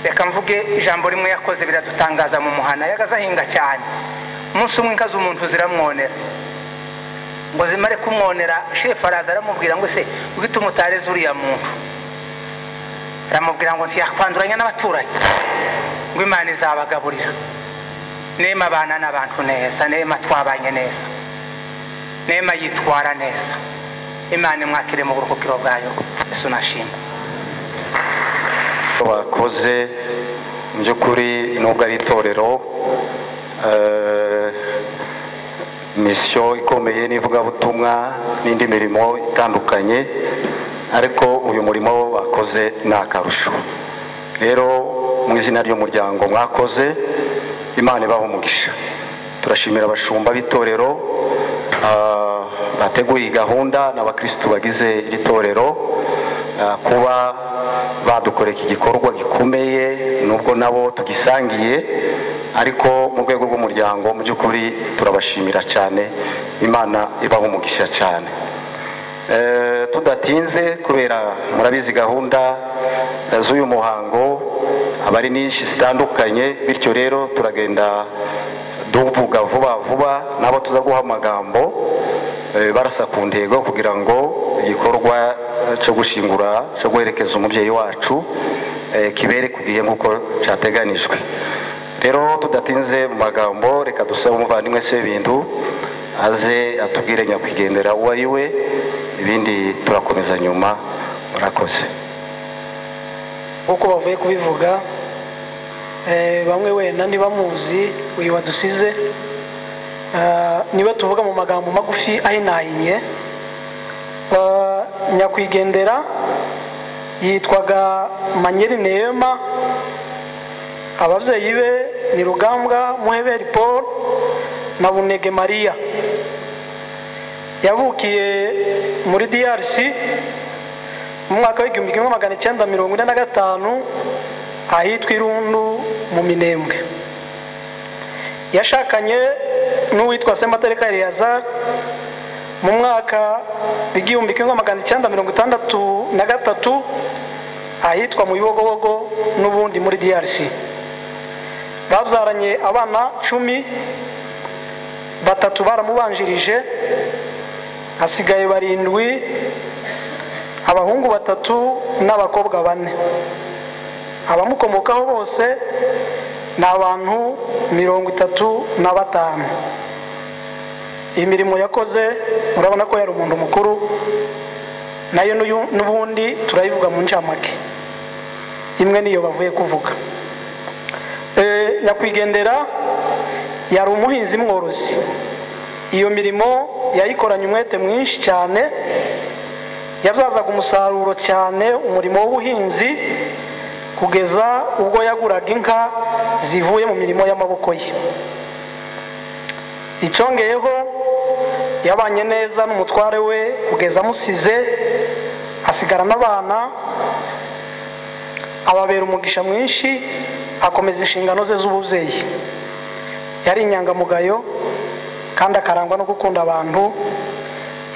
Reka mvuge ijambo rimwe yakoze biradutangaza mu muhana. Yagaza ahinga cyane. Umunsi umwe inka z'umuntu ziramwonera, ngo zimare kumwonera shefu araza aramubwira ngo se uhite umutareze uriya muntu. Aramubwira ngo ntiyakwanduranya n'abaturanyi, ngo Imana izabagaburira. Neema abana n'abantu neza, Neema twabanye neza, Neema yitwara neza. Imana imwakire mu buruhukiro bwayo. Yesu nashimwe. Bakoze mu by'ukuri nubwo ari itorero misiyo ikomeye n'ivugabutumwa n'indi mirimo itandukanye, ariko uyu murimo bakoze ni akarusho. Rero mu izina ry'umuryango mwakoze, Imana ibaha umugisha. Turashimira abashumba b'itorero bateguye gahunda n'abakristu bagize iri torero kuba badukoreka iki gikorwa gikomeye, nubwo nabo tugisangiye, ariko mu rwego rw'umuryango mu by'ukuri turabashimira cyane. Imana ibaha umugisha cyane. Tudatinze kubera murabizi gahunda z'uyu muhango, Abari nyinshi zitandukanye, bityo rero turagenda duvuga vuba vuba nabo tuza guha amagambo barasa ku ntego kugira ngo igikorwa cyo gushingura cyo guherekeza umubyeyi wacu kibere ku gihe nk'uko cyateganijwe. Rero tudatinze mu magambo, reka dusabe umuvandimwe Sebintu aze atubwire nyakwigendera uwo ari we, ibindi turakomeza nyuma. Murakoze. Nk'uko bavuye kubivuga, bamwe wenda ntibamuzi uyu wadusize, niwe tuvuga mu magambo magufi ahinahinye. Nyakwigendera yitwaga Manyeri Neema, ababyeyi be ni Rugambwa Muheberi Paul na Bunege Maria. Yavukiye muri DRC mu mwaka w'1945 ahitwa Irundu mu Minembwe. Yashakanye n'uwitwa Sematereka Eleazar mu mwaka w'1963 ahitwa mu Bibogobogo n'ubundi muri DRC. Babyaranye abana 10, 3 baramubanjirije, hasigaye 7, abahungu 3 n'abakobwa 4. Abamukomokaho bose ni abantu 35. Imirimo yakoze murabona ko yari umuntu mukuru, nayo n'ubundi turayivuga mu ncamake, imwe niyo bavuye kuvuga. Nyakwigendera yari umuhinzi mworozi. Iyo mirimo yayikoranye umwete mwinshi cyane, yabyazaga umusaruro cyane umurimo w'ubuhinzi, kugeza ubwo yaguraga inka zivuye mu mirimo y'amaboko ye. Icyongeyeho, yabanye neza n'umutware we kugeza amusize, asigara n'abana, ababera umugisha mwinshi, akomeza inshingano ze z'ububyeyi. Yari inyangamugayo kandi akarangwa no gukunda abantu.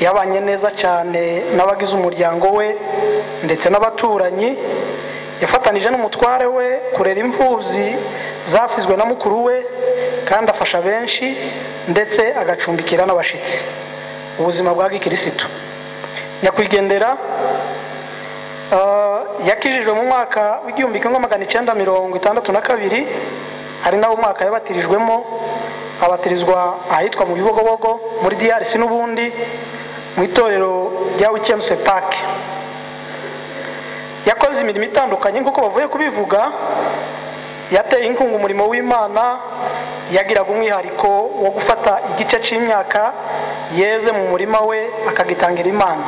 Yabanye neza cyane n'abagize umuryango we ndetse n'abaturanyi. Yafatanije n'umutware we kurera imfubyi zasizwe na mukuru we, kandi afasha benshi ndetse agacumbikira n'abashitsi. Ubuzima bwa gikirisitu. Nyakwigendera yakijijwe mu mwaka w'1962, ari nawo mwaka yabatirijwemo, abatirizwa ahitwa mu Bibogobogo muri DRC n'ubundi mu itorero rya Wikemse Park. Yakoze imirimo itandukanye nk'uko bavuye kubivuga. Yateye inkunga umurimo w'Imana, yagiraga umwihariko wo gufata igice cy'imyaka yeze mu murima we akagitangira Imana.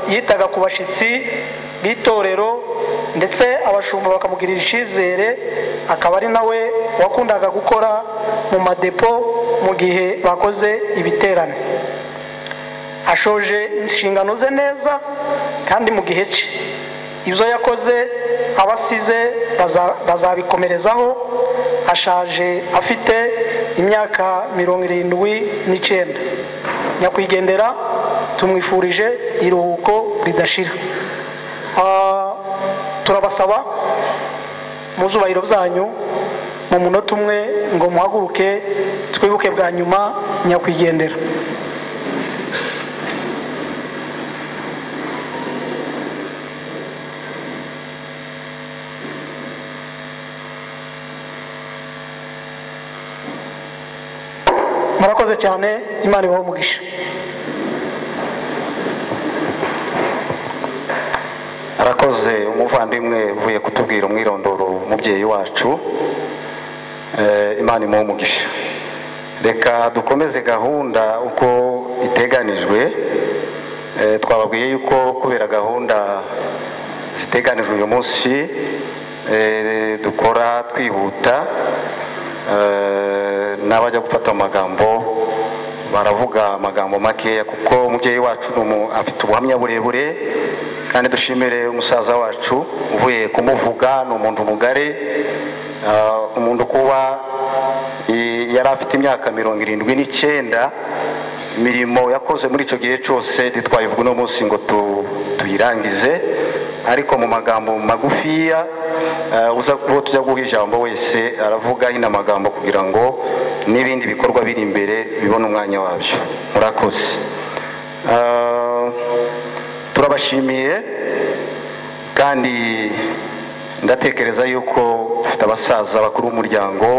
Yitaga ku bashitsi b'itorero ndetse abashumba bakamugirira icyizere, akaba ari nawe wakundaga gukora mu madepo mu gihe bakoze ibiterane. Ashoje inshingano ze neza kandi mu gihe cye. Ibyo yakoze abasize bazabikomerezaho. Ashaje afite imyaka 79. Nyakwigendera tumwifurije iruhuko ridashira. Turabasaba mu zubahiro byanyu mu munota umwe ngo muhaguruke twibuke bwa nyuma nyakwigendera. Murakoze cyane, Imana ibahe umugisha. Arakoze umuvandimwe uvuye kutubwira umwirondoro umubyeyi wacu, Imana imuhe umugisha. Reka dukomeze gahunda uko iteganijwe. Twababwiye yuko kubera gahunda ziteganijwe uyu munsi dukora twihuta, n'abajya gufata amagambo baravuga amagambo makeya kuko umubyeyi wacu afite ubuhamya burebure, kandi dushimire umusaza wacu uvuye kumuvuga. Ni umuntu mugari, umuntu kuba yari afite imyaka 79, imirimo yakoze muri icyo gihe cyose ntitwayivuga uno munsi ngo tuyirangize. Ariko mu magambo magufiya, uza uwo tujya guha ijambo wese aravuga hino amagambo kugira ngo n'ibindi bikorwa biri imbere bibone umwanya wabyo. Murakoze. Turabashimiye kandi ndatekereza yuko dufite abasaza bakuru b'umuryango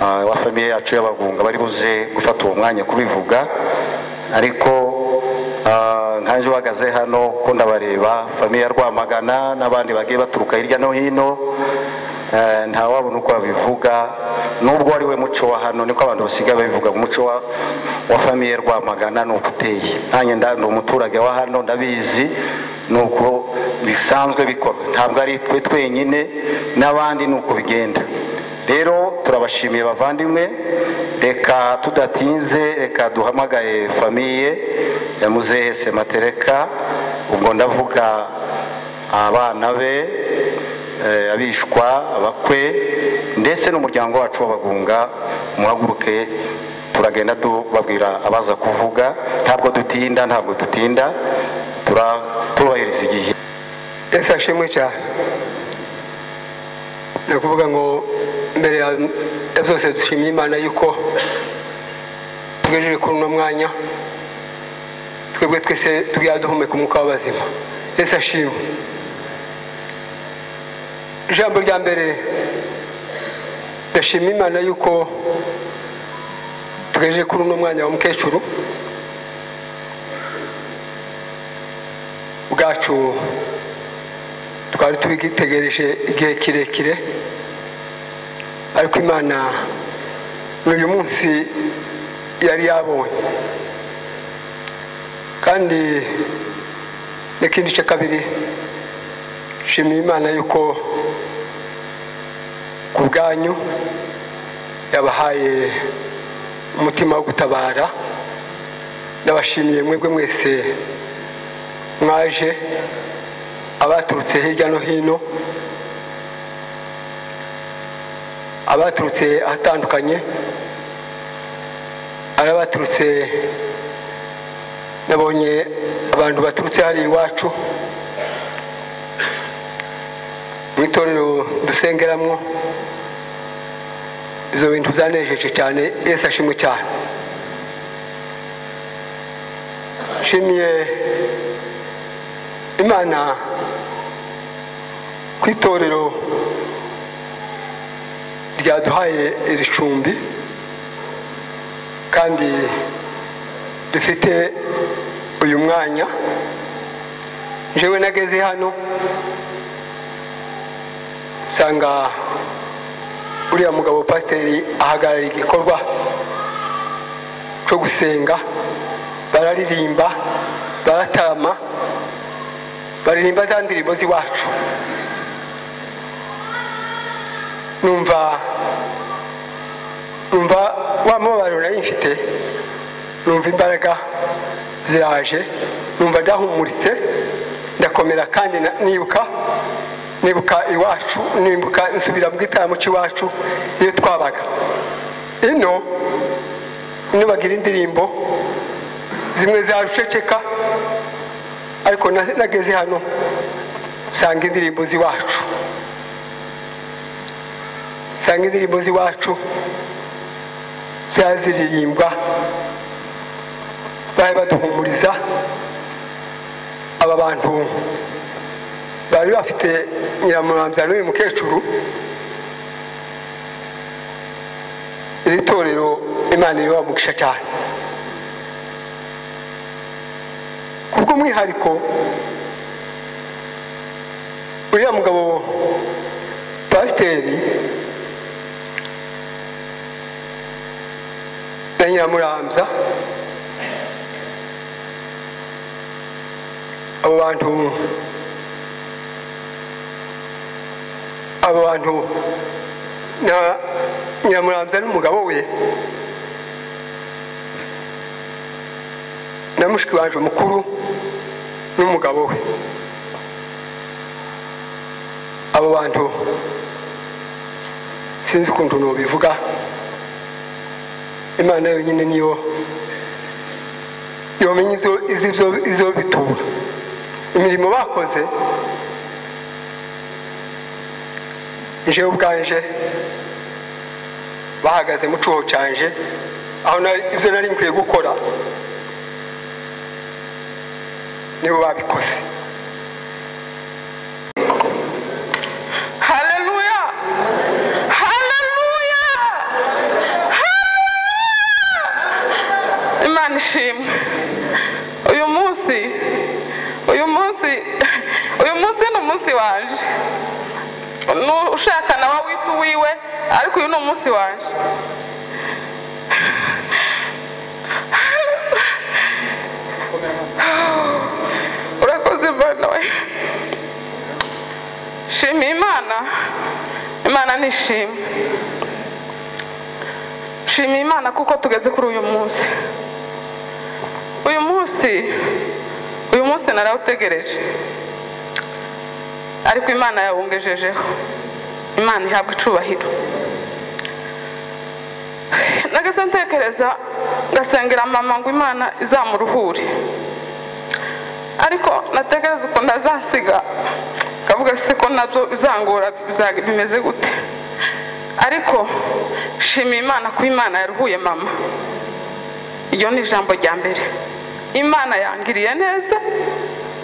wa famiye yacu y'Abagunga bari buze gufata uwo mwanya kubivuga, ariko nkanje uhagaze hano ko ndabareba famiye ya Rwamagana n'abandi bagiye baturuka hirya no hino, nta wabona uko babivuga nubwo ari we muco wa hano, niko abantu basigaye babivuga. Umuco wa famiye Rwamagana ni uko uteye. Nanjye ndi umuturage wa hano, ndabizi nuko bisanzwe bikorwa, ntabwo ari twe twenyine n'abandi nuko bigenda. Rero turabashimiye bavandimwe, reka tudatinze reka duhamagaye famiye ya Muzehe Sematereka, ubwo ndavuga abana be, abishwa, abakwe ndetse n'umuryango wacu w'Abagunga. Muhaguruke turagenda tubabwira abaza kuvuga, ntabwo dutinda, turubahiriza igihe. Ese ashimwe cyane. Ni ukuvuga ngo mbere ya byose dushimiye Imana yuko tugejeje kuri uno mwanya, twebwe twese tugiye duhumeka umwuka w'abazima. Ese ashimwe. Ijambo rya mbere, ndashima Imana yuko tugejeje kuri uno mwanya wa mukecuru bwacu twari tubitegereje igihe kirekire, ariko Imana n'uyu munsi yari yabonye. Kandi n'ikindi cya kabiri, nshimiye Imana yuko ku bwanyu yabahaye umutima wo gutabara. Ndabashimiye mwebwe mwese mwaje, abaturutse hirya no hino, abaturutse ahatandukanye, abaturutse, nabonye abantu baturutse hari iwacu mu itorero dusengeramo. Izo bintu byanejeje cyane. Yesu ashimwe cyane. Nshimiye Imana ku itorero ryaduhaye iri cumbi kandi dufite uyu mwanya. Njyewe nageze hano nsanga uriya mugabo pasiteri ahagarara igikorwa cyo gusenga, bararirimba, baratama, baririmba za ndirimbo z'iwacu. Numva wa mubabaro nari mfite, numva imbaraga ziraje, numva ndahumuritse, ndakomera kandi nibuka iwacu, nibuka nsubira mu gitaramo cy'iwacu iyo twabaga. Ino bagira indirimbo zimwe za ruceceka, ariko nageze hano nsanga indirimbo z'iwacu, nsanga indirimbo z'iwacu zaziririmbwa, bari baduhumuriza. Aba bantu bari bafite Nyiramurambya n'uyu mukecuru, iri torero Imana iribamugisha cyane. Kubw'umwihariko uriya mugabo pasiteri na Nyiramurambya, abo bantu na Nyiramurambya n'umugabo we na mushiki wanje mukuru n'umugabo we, abo bantu sinzi ukuntu nobivuga. Imana yonyine niyo yomenya izo bitura. Imirimo bakoze njewe ubwanje bahagaze mu cuho canje aho ibyo nari nkwiye gukora nibo babikoze. Haleluya, haleluya, haleluya! Imana ishimwe. Uyu munsi ni umunsi wanje. Ushaka nawe wita uwiwe, ariko uyu ni umunsi wanje. Urakoze Imana we. Shima Imana, Imana nishimwe. Shima Imana kuko tugeze kuri uyu munsi. Uyu munsi narawutegereje, ariko Imana yawungejejeho. Imana ihabwa icubahiro. Nageze ntekereza ngasengera mama ngo Imana izamuruhure, ariko natekereza ukuntu azansiga kavuga se ko nabyo bizangora bimeze gute. Ariko shima Imana ko Imana yaruhuye mama. Iyo ni ijambo rya mbere. Imana yangiriye neza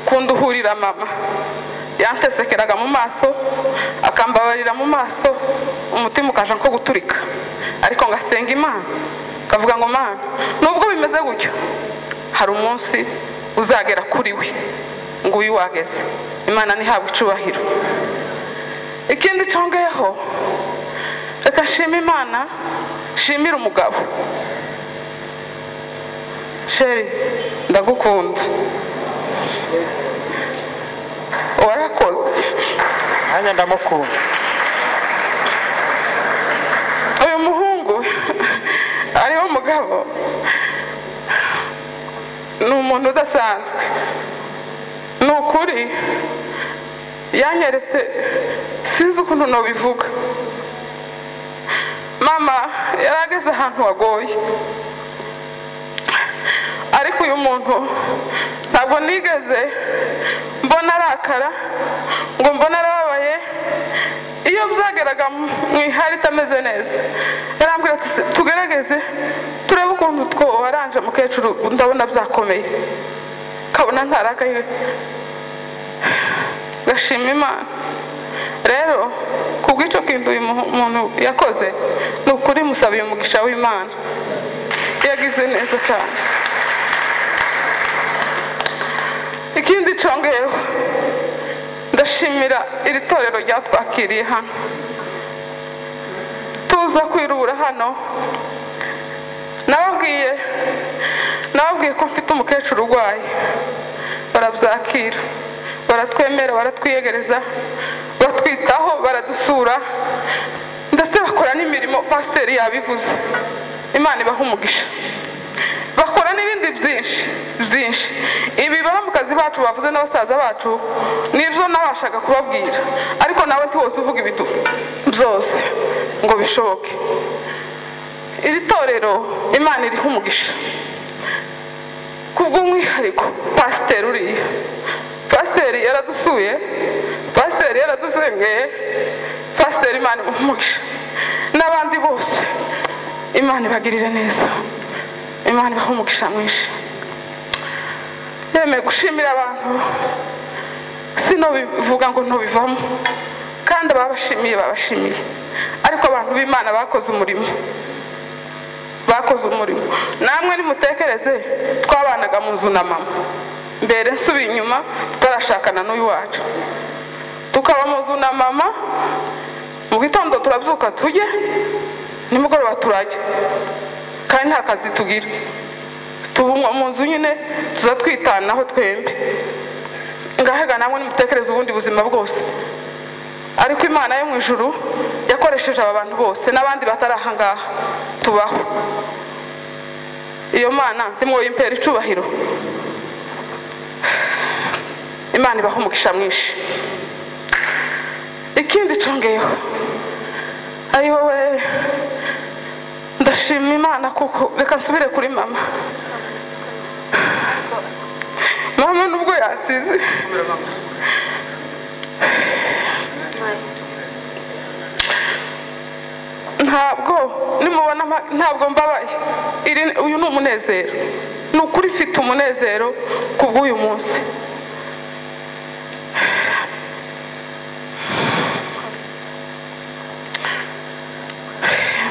kunduhurira mama. Yantesekeraga mu maso, akambabarira mu maso, umutima ukaja nko guturika. Ariko ngasenga Imana kavuga ngo Mana, nubwo bimeze gutyo hari umunsi uzagera kuri we ngo uyu wageze. Imana ntihabwe icubahiro. Ikindi congeyeho, reka nshime Imana, nshimire umugabo. Sheri, ndagukunda, warakoze. Nanjye ndamukunda. Uyu muhungu ariwo mugabo ni umuntu udasanzwe. Ni ukuri yanyeretse, sinzi ukuntu nobivuga. Mama yarageze ahantu hagoye, ariko uyu muntu ntabwo nigeze mbona arakara ngo mbona arababaye. Iyo byageraga mu ihari itameze neza yarambwira ati tugerageze turebe ukuntu twobaranje mukecuru, ndabona byakomeye, kabona ntarakaye. Gashima Imana rero kubw'icyo kintu uyu muntu yakoze. Ni ukuri musabiye umugisha w'Imana, yagize neza cyane. Ikindi congeyeho, ndashimira iri torero ryatwakiriye hano. Tuza kwirura hano, nababwiye ko mfite umukecuru urwaye, barabyakira, baratwemera, baratwiyegereza, batwitaho, baradusura, ndetse bakora n'imirimo pasiteri yabivuze. Imana ibaha umugisha. Bakora n'ibindi byinshi byinshi. Ibi baramukazi bacu bavuze n'abasaza bacu nibyo nabashaga kubabwira, ariko nawe ntiwose uvuga ibintu byose ngo bishoboke. Iri torero Imana iriho umugisha kubw'umwihariko pasiteri uriya. Pasiteri yaradusuye, pasiteri yaradusengeye, pasiteri Imana imuha umugisha n'abandi bose. Imana ibagirire neza, Imana ibaha umugisha mwinshi. Yemeye gushimira abantu, sinobivuga ngo ntubivamo, kandi ababashimiye babashimiye, ariko abantu b'Imana bakoze umurimo, bakoze umurimo. Namwe nimutekereze, twabanaga mu nzu na mama mbere, nsubiye inyuma tutarashakana n'uyu wacu, tukaba mu nzu na mama. Mu gitondo turabyuka tujye, nimugoroba turajya, kandi nta kazi tugira. Tubumwa mu nzu nyine, tuza twitanaho twembi. Ngahega namwe nimutekereze ubundi buzima bwose. Ariko Imana yo mu ijuru yakoresheje aba bantu bose n'abandi batari aha ngaha tubaho. Iyo Mana ndimwoyimpera icubahiro. Imana ibaha umugisha mwinshi. Ikindi congeyeho, ari wowe ndashima Imana kuko reka nsubire kuri mama. Mama nubwo Yansize. Ntabwo nimubona ntabwo mbabaye, uyu ni umunezero, ni ukuri mfite umunezero kubw'uyu munsi.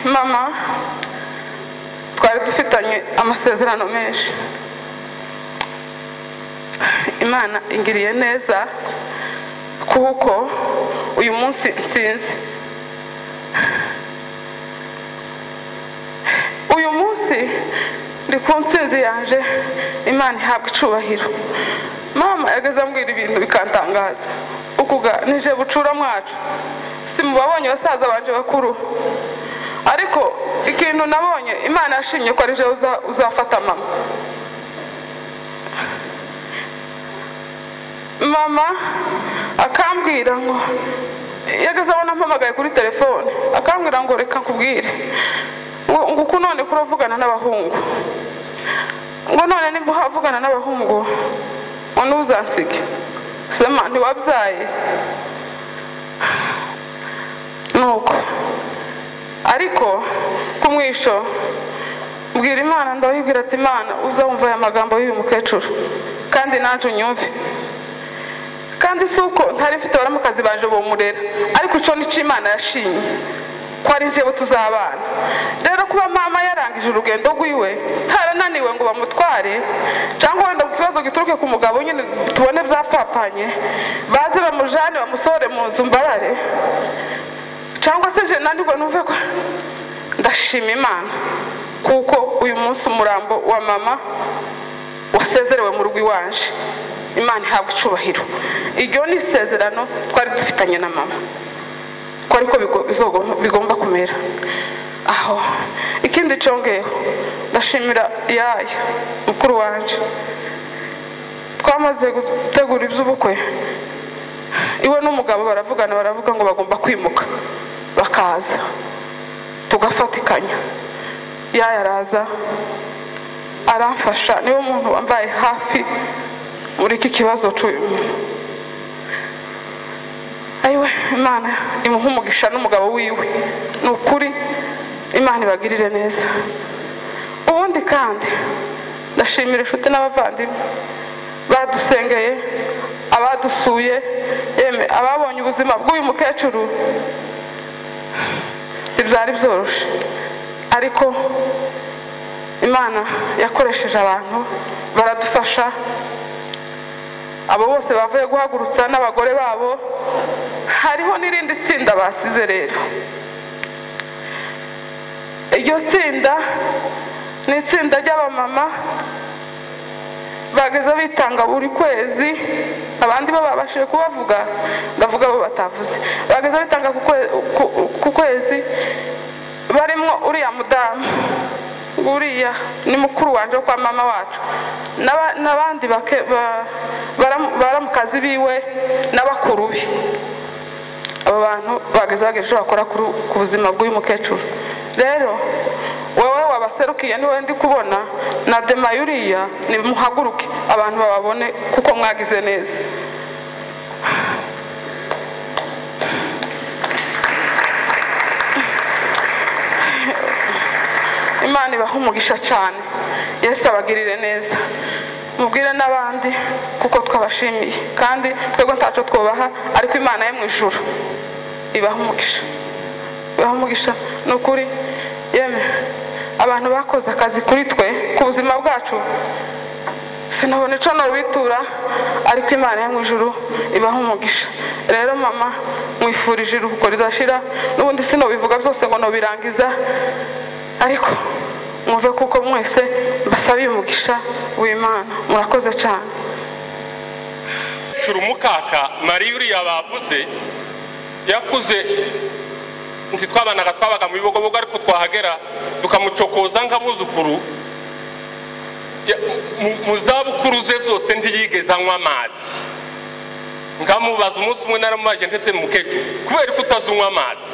Mama twari dufitanye amasezerano menshi, Imana ingiriye neza kuko uyu munsi nsinze. Uyu munsi ndi ku ntsinzi yanje, Imana ihabwa icubahiro. Mama yageze ambwira ibintu bikantangaza, ukuga nije bucura mwacu, simubabonye basaza banje bakuru, ariko ikintu nabonye Imana yashimye ko ari je uzafata mama. Mama akambwira ngo yageze abona mpamagaye kuri telefone, akambwira ngo reka nkubwire ngo uku none kuravugana n'abahungu, ngo none nimba uhavugana n'abahungu ngo ntuzasige sema ntiwabyaye. Nuko ariko kumwisho mbwira Imana, ndabibwira ati Imana uzumva aya magambo y'uyu mukecuru kandi nanje unyumve. Kandi si uko ntari mfite baramukazi baje bomurera, ariko ico nico Imana yashimye ko ari njyewe tuzabana. Rero kuba mama yarangije urugendo rwiwe ntarananiwe ngo bamutware, cyangwa wenda ku kibazo gituruke ku mugabo nyine tubone byapfapanye, baze bamujane bamusohore mu nzu mbabare, cyangwa se nje nanirwe numve ko ndashima Imana kuko uyu munsi umurambo wa mama wasezerewe mu rugo iwanje. Imana ihabwa icubahiro. Iryo ni isezerano twari dufitanye na mama ko ariko bigomba kumera. Aho ikindi congeyeho, ndashimira yaya mukuru wanje, twamaze gutegura iby'ubukwe iwe n'umugabo baravugana, baravuga ngo bagomba kwimuka bakaza tugafatikanya. Yaya araza aramfasha, niwe muntu wambaye hafi muri iki kibazo cy'uyu muntu. Ayiwe Imana imuha umugisha n'umugabo wiwe, ni ukuri Imana ibagirire neza. Ubundi kandi ndashimira inshuti n'abavandimwe badusengeye, abadusuye, yeme ababonye ubuzima bw'uyu mukecuru. Ibyari byoroshe, ariko Imana yakoresheje abantu baradufasha. Abo bose bavuye guhagurutsa n'abagore babo, hariho n'irindi tsinda basize. Rero iryo tsinda ni itsinda ry'abamama bageze bitanga buri kwezi, abandi bo babashije kubavuga, ndavuga bo batavuze, bageze bitanga ku kwezi, barimo uriya mudamu, uriya ni mukuru wanje kwa mama wacu, n'abandi baramukazi biwe n'abakuru be. Abo bantu bageze bagejeje bakora ku buzima bw'uyu mukecuru. Rero wewe wabaserukiye niwe ndi kubona na Demayuriya, nimuhaguruke abantu bababone kuko mwagize neza. Imana ibahe umugisha cyane, Yesu abagirire neza, mubwire n'abandi kuko twabashimiye, kandi twebwe ntaco twubaha, ariko Imana yo mu ijuru ibahe umugisha, ibahe umugisha ni ukuri. Yeme abantu bakoze akazi kuri twe ku buzima bwacu, sinabona ico nobitura, ariko Imana yo mu ijuru ibahe umugisha. Rero mama mwifurije iruhuko ridashira, n'ubundi sinobivuga byose ngo nobirangiza, ariko mwumve kuko mwese mbasabiye umugisha w'Imana. Murakoze cyane. Mukaka Mariya uriya bavuze yakuze, ntitwabanaga, twabaga mu Bibogobogo, ariko twahagera tukamucokoza nk'abuzukuru. Mu zabukuru ze zose ntiyigeze anywa amazi. Nkamubaza umunsi umwe, naramubaje ndetse mukecuru, kubera ko utazunywa amazi?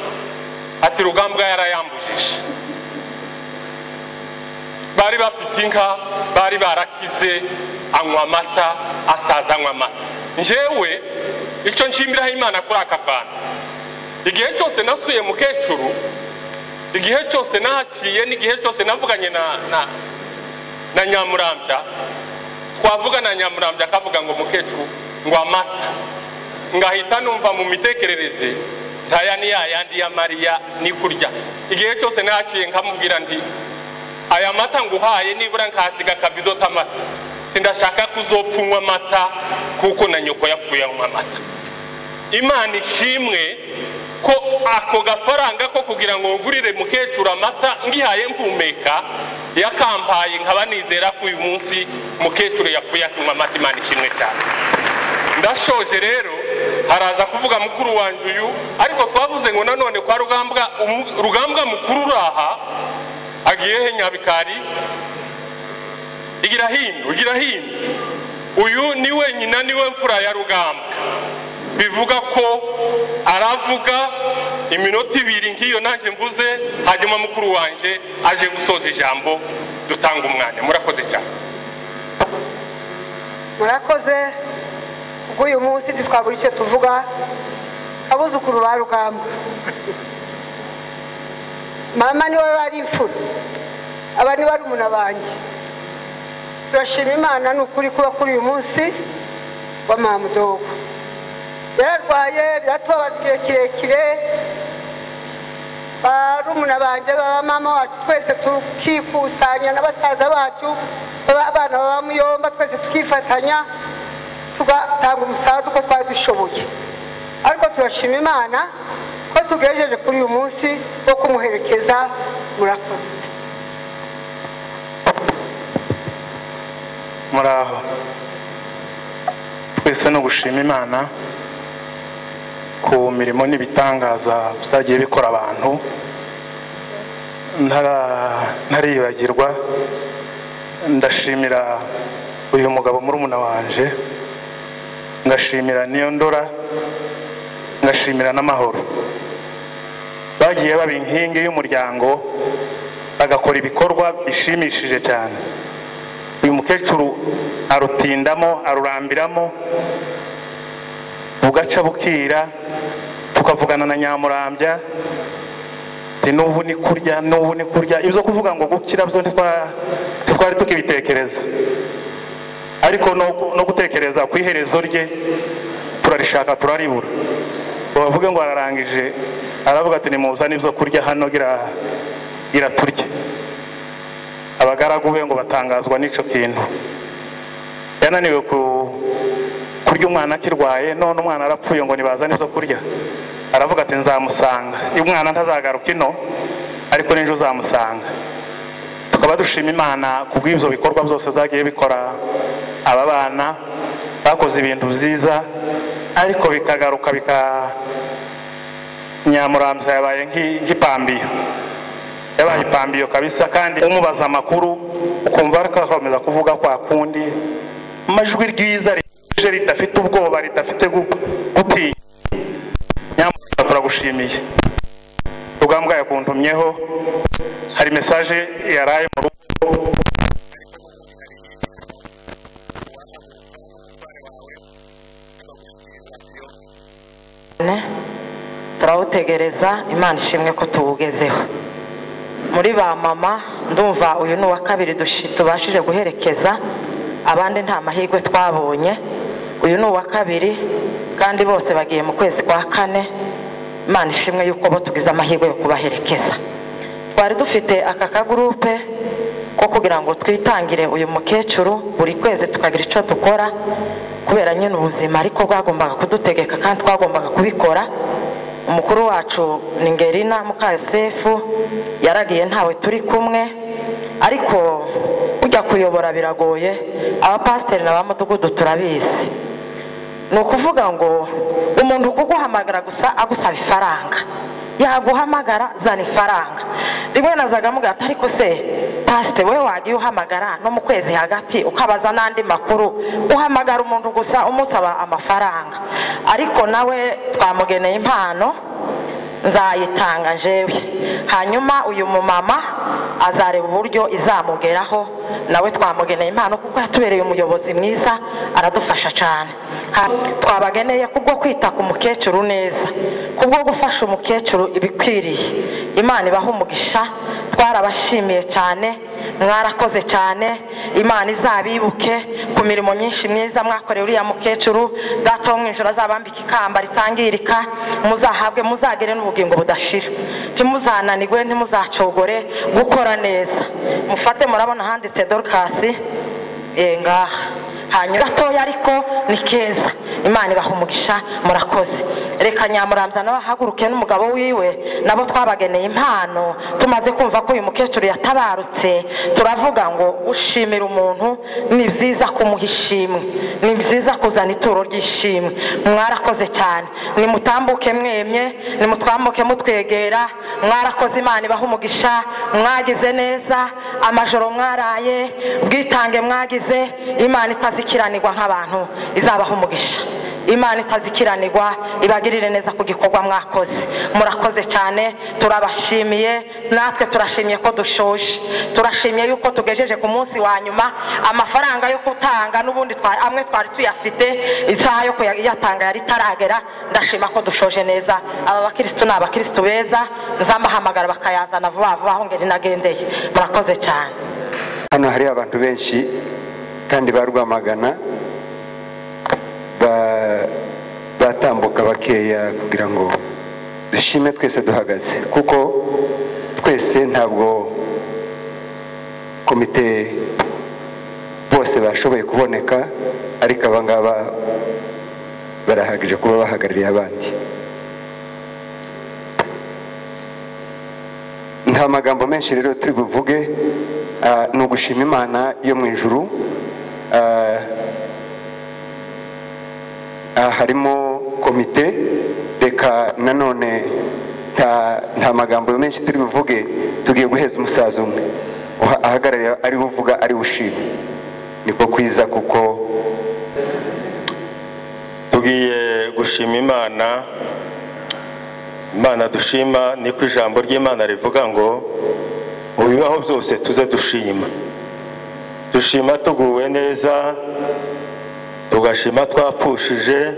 Ati Rugambwa yarayambujije. Bari bafite inka, bari barakize, anywa amata, asaza anywa amata. Njyewe icyo nshimiraho Imana kuri aka kantu, igihe cyose nasuye mukecuru, igihe cyose nahaciye, n'igihe cyose navuganye na Nyamurambya, twavuga na Nyamurambya akavuga ngo mukecuru ngo amata, ngahita numva mu mitekerereze ntaya ni yayandi ya Mariya ni kurya. Igihe cyose nahaciye nkamubwira nti aya mata nguhaye nibura nkasiga akabido k'amata, sindashaka kuzopfunywa amata kuko na nyoko yapfuye anywa amata. Imana ishimwe ko ako gafaranga ko kugira ngo ngurire mukecuru amata ngihaye mpumeka yakampaye, nkaba nizera ko uyu munsi mukecuru yapfuye akinywa amata. Imana ishimwe cyane. Ndashoje rero, haraza kuvuga mukuru wanje uyu, ariko twavuze ngo nanone kwa Rugambwa, Rugambwa mukuru uraha agiye he Nyabikari, igira hino, igira hino. Uyu niwe nyina, niwe mfura ya Rugambwa. Bivuga ko aravuga iminota ibiri nk'iyo nanjye mvuze, hanyuma mukuru wanje aje gusoza ijambo dutanga umwanya. Murakoze cyane. Murakoze. Ubwo uyu munsi ntitwabura icyo tuvuga, abuzukuru ba Rugambwa. Mama niwe bari imfura, aba ni barumuna banjye. Turashima Imana ni ukuri kuba kuri uyu munsi wa mama mudogo. Yararwaye biratubabaza igihe kirekire, barumuna banjye baba mama wacu twese tukikusanya na basaza bacu abana baba muyomba, twese tukifatanya tugatanga umusanzu uko twari dushoboye. Ariko turashima Imana ko tugejeje kuri uyu munsi wo kumuherekeza. Murakoze. Muraho twese no gushima Imana ku mirimo n'ibitangaza byagiye bikora abantu. Ntaribagirwa, ndashimira uyu mugabo murumuna wanje, ngashimira niyo ndora, ngashimira n'amahoro. Bagiye baba inkingi y'umuryango, bagakora ibikorwa bishimishije cyane. Uyu mukecuru arutindamo, arurambiramo, bugaca bukira, tukavugana na Nyamurambya ati n'ubu ni kurya, n'ubu ni kurya. Ibyo kuvuga ngo gukira byo ntitwari tukibitekereza, ariko no gutekereza ku iherezo rye turarishaka turaribura. Bavuge ngo ararangije, aravuga ati nimuzane ibyo kurya hano gira turye. Abagaragu be ngo batangazwa n'ico kintu. Yananiwe kurya umwana akirwaye, none umwana arapfuye ngo nibazane ibyo kurya. Aravuga ati nzamusanga, umwana ntazagaruka ino, ariko n'ejo uzamusanga. Tukaba dushima Imana kubw'ibyo bikorwa byose byagiye bikora aba bana bakoze ibintu byiza, ariko bikagaruka bika Nyamurambya yabaye nk'ipambiyo, yabaye ipambiyo kabisa. Kandi umubaza amakuru ukumva akakomeza kuvuga kwa kundi, amajwi ryiza ridafite ubwoba, ridafite gutinya. Nyamurambya turagushimiye. Rugambwa yakuntumyeho, hari message yaraye mu rugo. Turawutegereza, Imana ishimwe ko tuwugezeho. Muri ba mama ndumva uyu ni uwa kabiri tubashije guherekeza, abandi nta mahirwe twabonye. Uyu ni uwa kabiri kandi bose bagiye mu kwezi kwa kane. Imana ishimwe yuko bo tugize amahirwe yo kubaherekeza. Twari dufite aka kagurupe ko kugira ngo twitangire uyu mukecuru buri kwezi tukagira icyo dukora, kubera nyine ubuzima ariko bwagombaga kudutegeka kandi twagombaga kubikora. Umukuru wacu ni Ngerina Mukayosefu, yaragiye ntawe turi kumwe, ariko ujya kuyobora biragoye. Abapasiteri na ba mudugudu turabizi. Ni ukuvuga ngo umuntu kuguhamagara gusa agusaba ifaranga, yaguhamagara zana ifaranga. Rimwe nazaga mubwira ati ariko se pasiteri we wagiye uhamagara no mu kwezi hagati ukabaza n'andi makuru, uhamagara umuntu gusa umusaba amafaranga. Ariko nawe twamugeneye impano nzayitanga jewe. Hanyuma uyu mumama azareba uburyo izamugeraho, nawe twamugeneye impano kuko yatubereye umuyobozi mwiza, aradufasha cyane. Twabageneye kubwo kwita ku mukecuru neza, kubwo gufasha umukecuru ibikwiriye. Imana ibaha umugisha, twarabashimiye cyane, mwarakoze cyane. Imana izabibuke ku mirimo myinshi myiza mwakoreye uriya mukecuru. Data wo mu ijuru azabambika ikamba ritangirika, muzahabwe, muzagere n'ubugingo budashira. Ntimuzananirwe, ntimuzacogore gukora neza. Mufate, murabona handitse Dorcas ngaha, hanyuma gatoya ariko ni keza. Imana ibaha umugisha, murakoze. Reka Nyamuramza nawe ahaguruke n'umugabo wiwe, nabo twabageneye impano. Tumaze kumva ko uyu mukecuru yatabarutse, turavuga ngo ushimira umuntu ni byiza kumuha ishimwe, ni byiza kuzana ituro ry'ishimwe. Mwarakoze cyane, nimutambuke mwemye, nimutwambuke mutwegera. Mwarakoze, Imana ibaha umugisha, mwagize neza, amajoro mwaraye, ubwitange mwagize. Imana itazikiranirwa nk'abantu izabaha umugisha. Imana itazikiranirwa ibagirire neza ku gikorwa mwakoze. Murakoze cyane, turabashimiye. Natwe turashimye ko dushoje, turashimye yuko tugejeje ku munsi wa nyuma. Amafaranga yo gutanga n'ubundi amwe twari tuyafite, isaha yo kuyatanga yari itaragera. Ndashima ko dushoje neza. Aba bakristo ni abakristo beza, nzamahamagara bakayazana vuba vuba aho ngeri nagendeye. Murakoze cyane. Hano hari abantu benshi kandi ba Rwamagana batambuka bakeya kugira ngo dushime twese duhagaze, kuko twese ntabwo komite bose bashoboye kuboneka, ariko aba ngaba barahagije kuba bahagarariye abandi. Nta magambo menshi rero turi buvuge, ni ugushima Imana yo mu ijuru. Harimo komite, reka nanone nta magambo menshi turi buvuge, tugiye guheza umusaza umwe ahagarariye ari uvuga ari ushima, niko kwiza kuko tugiye gushima Imana. Imana dushima niko ijambo ry'Imana rivuga ngo mu bibaho byose tuze dushima. Dushima tuguwe neza, tugashima twapfushije,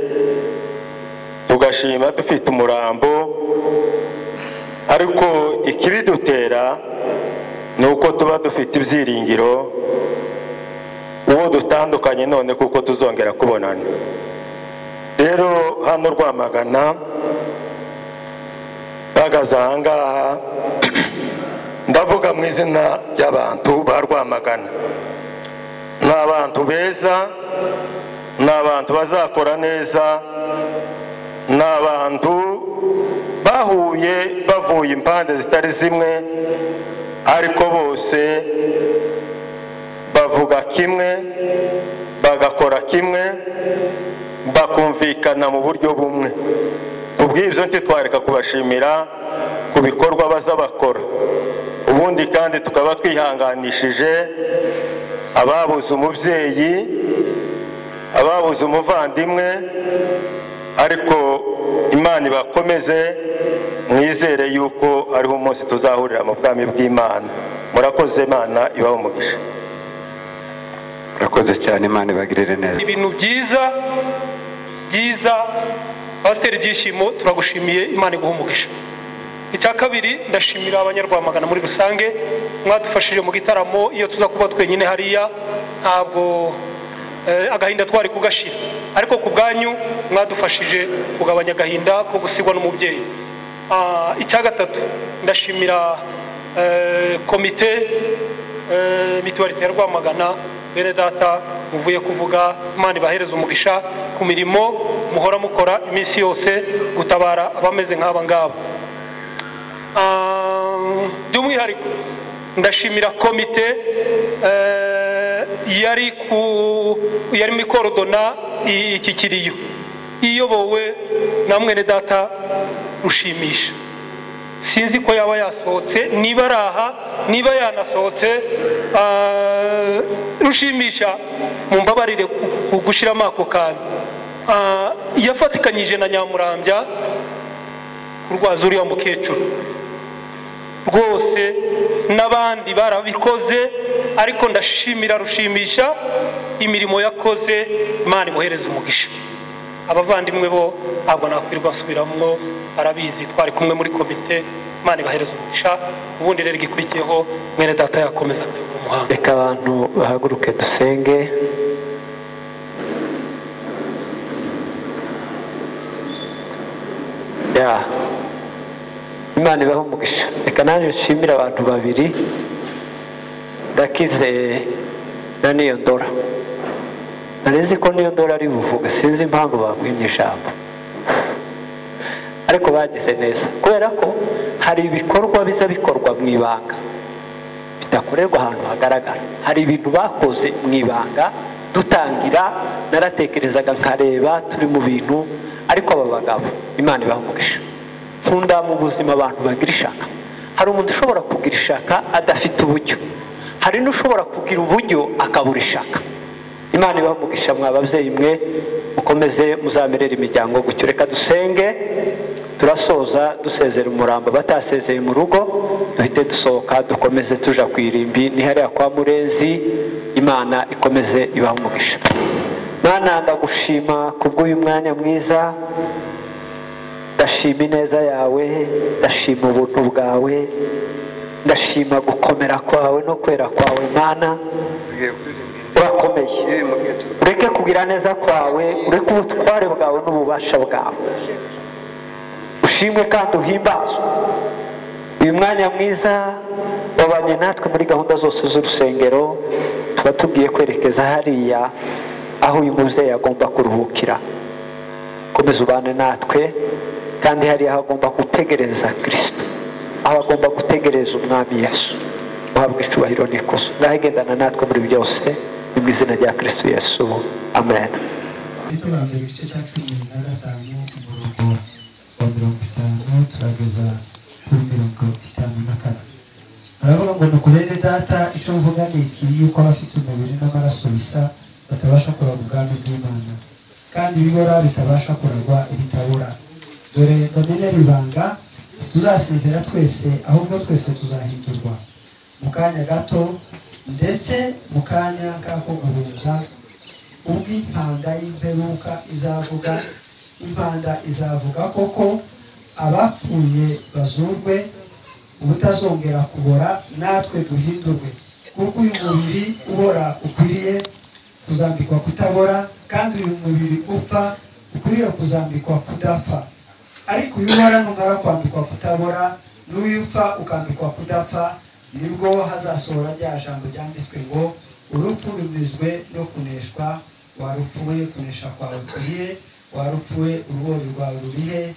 tugashima dufite umurambo, ariko ikibidutera ni uko tuba dufite ibyiringiro uwo dutandukanye none kuko tuzongera kubonana. Rero hano Rwamagana bahagaze aha ngaha, ndavuga mu izina ry'abantu ba Rwamagana. Ni abantu beza, ni abantu bazakora neza, ni abantu bahuye bavuye impande zitari zimwe, ariko bose bavuga kimwe, bagakora kimwe, bakumvikana mu buryo bumwe. Kubw'ibyo ntitwareka kubashimira ku bikorwa baza bakora. Ubundi kandi tukaba twihanganishije ababuze umubyeyi, ababuze umuvandimwe, ariko Imana ibakomeze, mwizere yuko ariho umunsi tuzahurira mu bwami bw'Imana. Murakoze, Imana ibahe umugisha. Murakoze cyane, Imana ibagirire neza. Ibintu byiza byiza, Pasiteri Byishimo, turagushimiye, Imana iguhe umugisha. Icya kabiri, ndashimira abanyarwamagana muri rusange mwadufashije mu gitaramo. Iyo tuza kuba twenyine hariya ntabwo agahinda twari kugashira, ariko ku bwanyu mwadufashije kugabanya agahinda ko gusigwa n'umubyeyi. Icya gatatu, ndashimira komite mituwarite ya Rwamagana, bene data muvuye kuvuga, Imana ibahereza umugisha ku mirimo muhora mukora iminsi yose gutabara abameze nk'aba ngaba. By'umwihariko ndashimira komite yari mikorodona iki kiriyo iyobowe na mwene data Rushimisha. Sinzi ko yaba yasohotse, niba araha, niba yanasohotse. Rushimisha, mumbabarire gushiramo ako kantu. Yafatikanyije na Nyamurambya kurwaza uriya mukecuru. Rwose n'abandi barabikoze, ariko ndashimira Rushimisha imirimo yakoze, Imana imuhereze umugisha. Abavandimwe bo ntabwo nakwirwa nsubiramo, barabizi, twari kumwe muri komite. Imana ibahereze umugisha. Ubundi rero igikurikiyeho mwene data yakomeza akayobora umuhango. Reka abantu bahaguruke dusenge. Ya Imana ibahe umugisha. Reka nanjye nshimire abantu babiri, Ndakize na Niyondora. Nari nzi ko Niyondora ari buvuge, sinzi impamvu bamwimye ijambo, ariko bagize neza, kubera ko hari ibikorwa biza bikorwa mu ibanga bidakorerwa ahantu hagaragara. Hari ibintu bakoze mu ibanga dutangira, naratekerezaga nkareba turi mu bintu, ariko aba bagabo Imana ibahe umugisha. Nkunda mu buzima abantu bagira ishaka. Hari umuntu ushobora kugira ishaka adafite uburyo, hari n'ushobora kugira uburyo akabura ishaka. Imana ibahe umugisha mwa babyeyi mwe, mukomeze muzamerere imiryango gutyo. Reka dusenge, turasoza dusezera umurambo. Batasezeye mu rugo duhite dusohoka dukomeze tuja ku irimbi, ni hariya kwa Murenzi. Imana ikomeze ibahe umugisha. Mana, ndagushima kubw'uyu mwanya mwiza, ndashima ineza yawe, ndashima ubuntu bwawe, ndashima gukomera kwawe no kwera kwawe. Mana, urakomeye, ureke kugira neza kwawe, ureke ubutware bwawe n'ububasha bwawe. Ushimwe kandi uhimbazwe. Uyu mwanya mwiza wabanye natwe muri gahunda zose z'urusengero, tuba tugiye kwerekeza hariya aho uyu mubyeyi agomba kuruhukira. Komeza ubane natwe, kandi hariya aho agomba gutegereza Kristo, aho agomba gutegereza Umwami Yesu. Uhabwe icyubahiro n'ikuzo. Ngaho igendana natwe muri byose, ni mu izina rya Kristo Yesu, amen. Tito ba mbere igice cya 15 umurongo wa 50 turageza kuri 54. Baravuga ngo nuko bene data, icyo mvuga ni iki, yuko abafite umubiri n'amaraso bisa batabasha kuragwa ubwami bw'Imana, kandi ibibora bitabasha kuragwa ibitabora. Dore ndamenera ibanga, tuzasinzira twese, ahubwo twese tuzahindurwa mu kanya gato, ndetse mu kanya k'ako guhuza, ubwo impanda y'imperuka izavuga. Impanda izavuga koko, abapfuye bazurwe, ubutazongera kubora, natwe duhindurwe. Kuko uyu mubiri ubora ukwiriye kuzambikwa kutabora, kandi uyu mubiri upfa ukwiriye kuzambikwa kudapfa. Ariko uyu ubora numara kwambikwa kutabora, n'uyu upfa ukambikwa kudapfa, nibwo hazasohora rya jambo ryanditswe ngo urupfu rumizwe no kuneshwa. Warupfuwe kunesha kwawe kurihe? Warupfuwe urubori rwawe rurihe?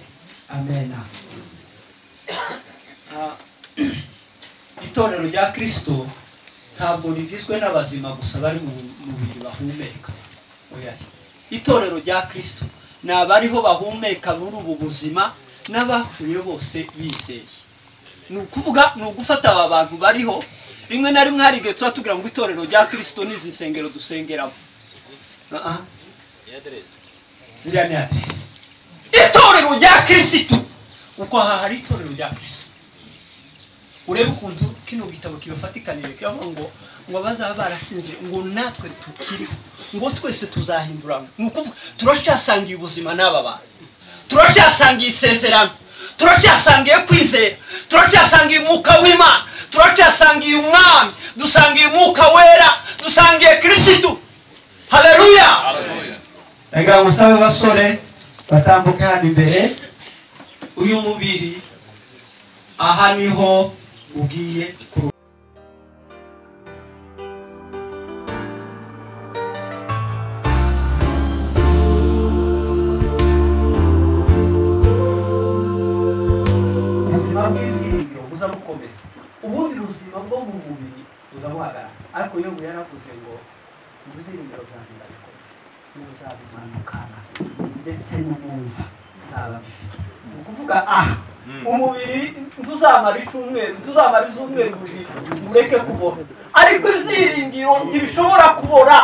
Amena. Itorero rya Kristo ntabwo rigizwe n'abazima gusa bari mu mubiri bahumeka. Oya, itorero rya Kristo ni abariho bahumeka muri ubu buzima n'abapfuye bose bizeye. Ni ukuvuga, ni ugufata aba bantu bariho. Rimwe na rimwe hari igihe tuba tugira ngo itorero rya Kristo n'izi nsengero dusengeramo. Ziriya ni aderesi. Itorero rya Kristo, uko aha hari itorero rya Kristo. Urebe ukuntu kino gitabo kibafatikanije, kiravuga ngo bazaba barasinzire, ngo natwe tukiriho, ngo twese tuzahindurana. Ni ukuvuga turacyasangiye ubuzima n'aba bantu, turacyasangiye isezerano, turacyasangiye kwizera, turacyasangiye umwuka w'Imana, turacyasangiye Umwami, dusangiye umwuka wera, dusangiye Kristo. Haleluya! Reka musabe basore batambuke hano imbere. Uyu mubiri aha niho ugiye kuruhuka. Ubuzima bw'ibyiringiro buza bukomeza, ubundi buzima bwo mu mubiri buza buhagarara. Ariko Yobu yaravuze ngo ibyiringiro byanjye ndabikomeza, n'uzabimanukana ndetse n'umwumva nzaba bifite. Ni ukuvuga aha umubiri ntuzamara icyumweru, ntuzamara ibyumweru bibiri ureke kubora, ariko ibyiringiro ntibishobora kubora.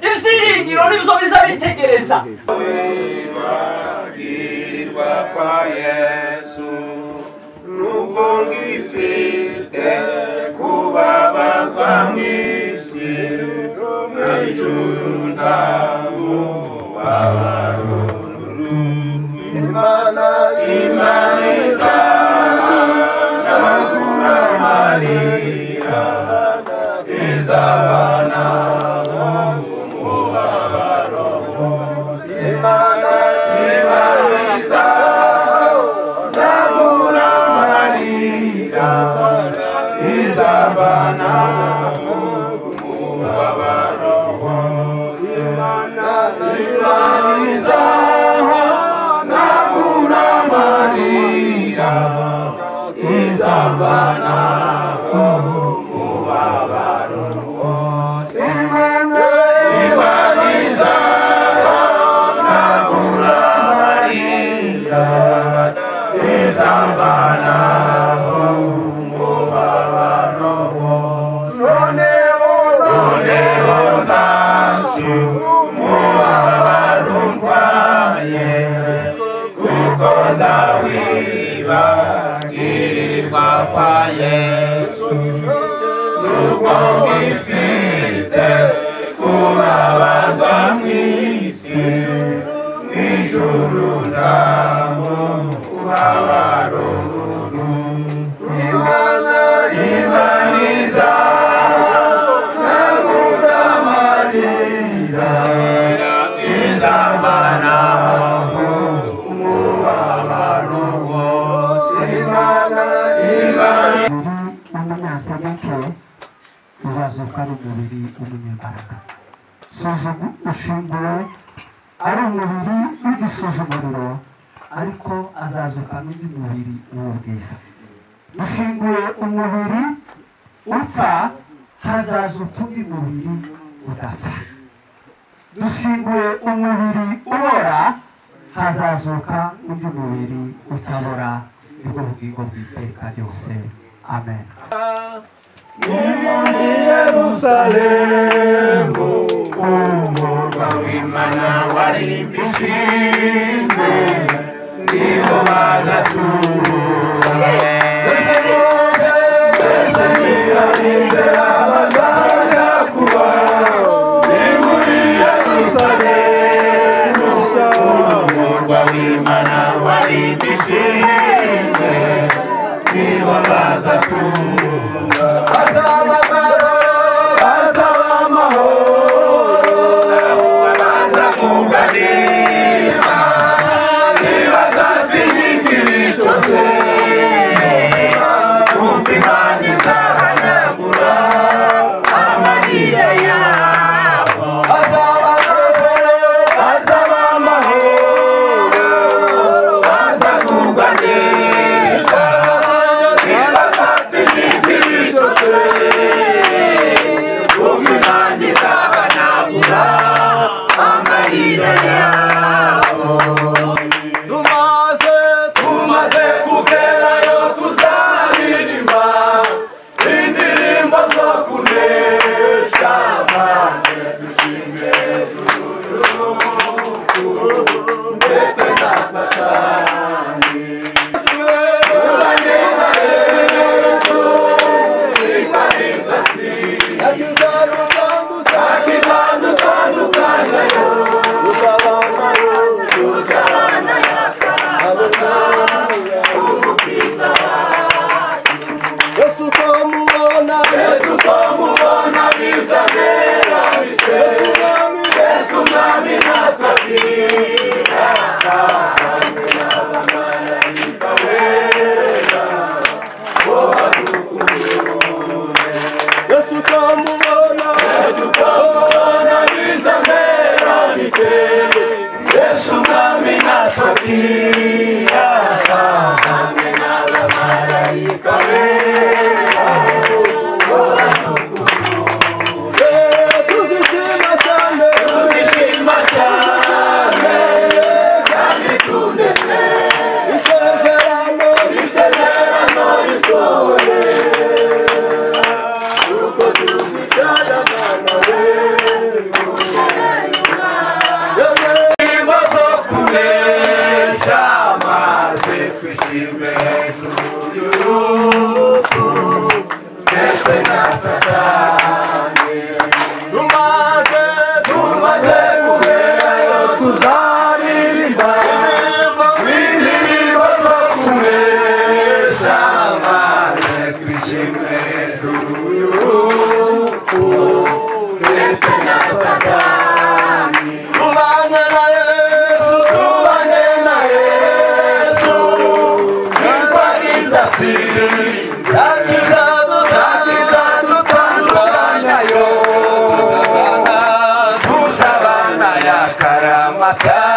Ibyiringiro nibyo biza bitegereza. Wibagirirwa kwa Yesu nubwo Nubwo ngifite kubabazwa mw'isi, mw'ijuru ndamubabaro. Imana izahanagura amarira, izavana umubabaro. Imana izahanagura amarira, izavana umubabaro. Imana izahanagura amarira, izavana umubabaro. Imana izahanagura amarira, izavana umubabaro. Noneho ntacyo umubabaro untwaye, kuko nzawibagirwa kwa Yesu. Nubwo ngifite kubabazwa mw'isi, mw'ijuru ndamubabaro. Imana izahanagura amarira, izavana umubabaro wose. Imana n'umunyantege uzazuka ari umubiri w'umunyembaraga. Ushinguwe ari umubiri w'igisuzuguriro, ariko azazuka n'undi mubiri w'ubwiza. Ushinguye umubiri upfa, hazazuka undi mubiri udapfa. Dushinguye umubiri ubora, hazazuka undi mubiri utabora. Nibwo bugingo bw'iteka ryose. Amen. Ni muri Yerusalemu, umurwa w'Imana warimbishijwe, niho bazatura. Mbese niba bazajya kuba, ni muri Yerusalemu, umurwa w'Imana warimbishijwe, niho bazatura. Bazaba amahoro, bazagubwa neza, ntibazatinya ikibi cyose, kuko Imana izahanagura amarira yabo. Bazaba amahoro, bazagubwa neza, ntibazatinya ikibi cyose, kuko Imana izahanagura amarira yabo. Tumaze kugerayo tuzaririmba indirimbo zo kunesha, maze dushime ndetse na Satani. Tubane na Yesu, akizadutandukanayo, Yesu ko mubona bizabera bite, Yesu mwami natwabwira, hamwe n'abamarayika bera bo badukurure. Yesu ko mubona bizabera bite, Yesu mwami natwabwira, hamwe n'abamarayika bera bo badukurure. Tuzishima cyane, tuzishima cyane, kandi tuneze isezerano, isezerano risohoye, kuko tuzijyana Mana we. Indirimbo zo kunesha, Mama.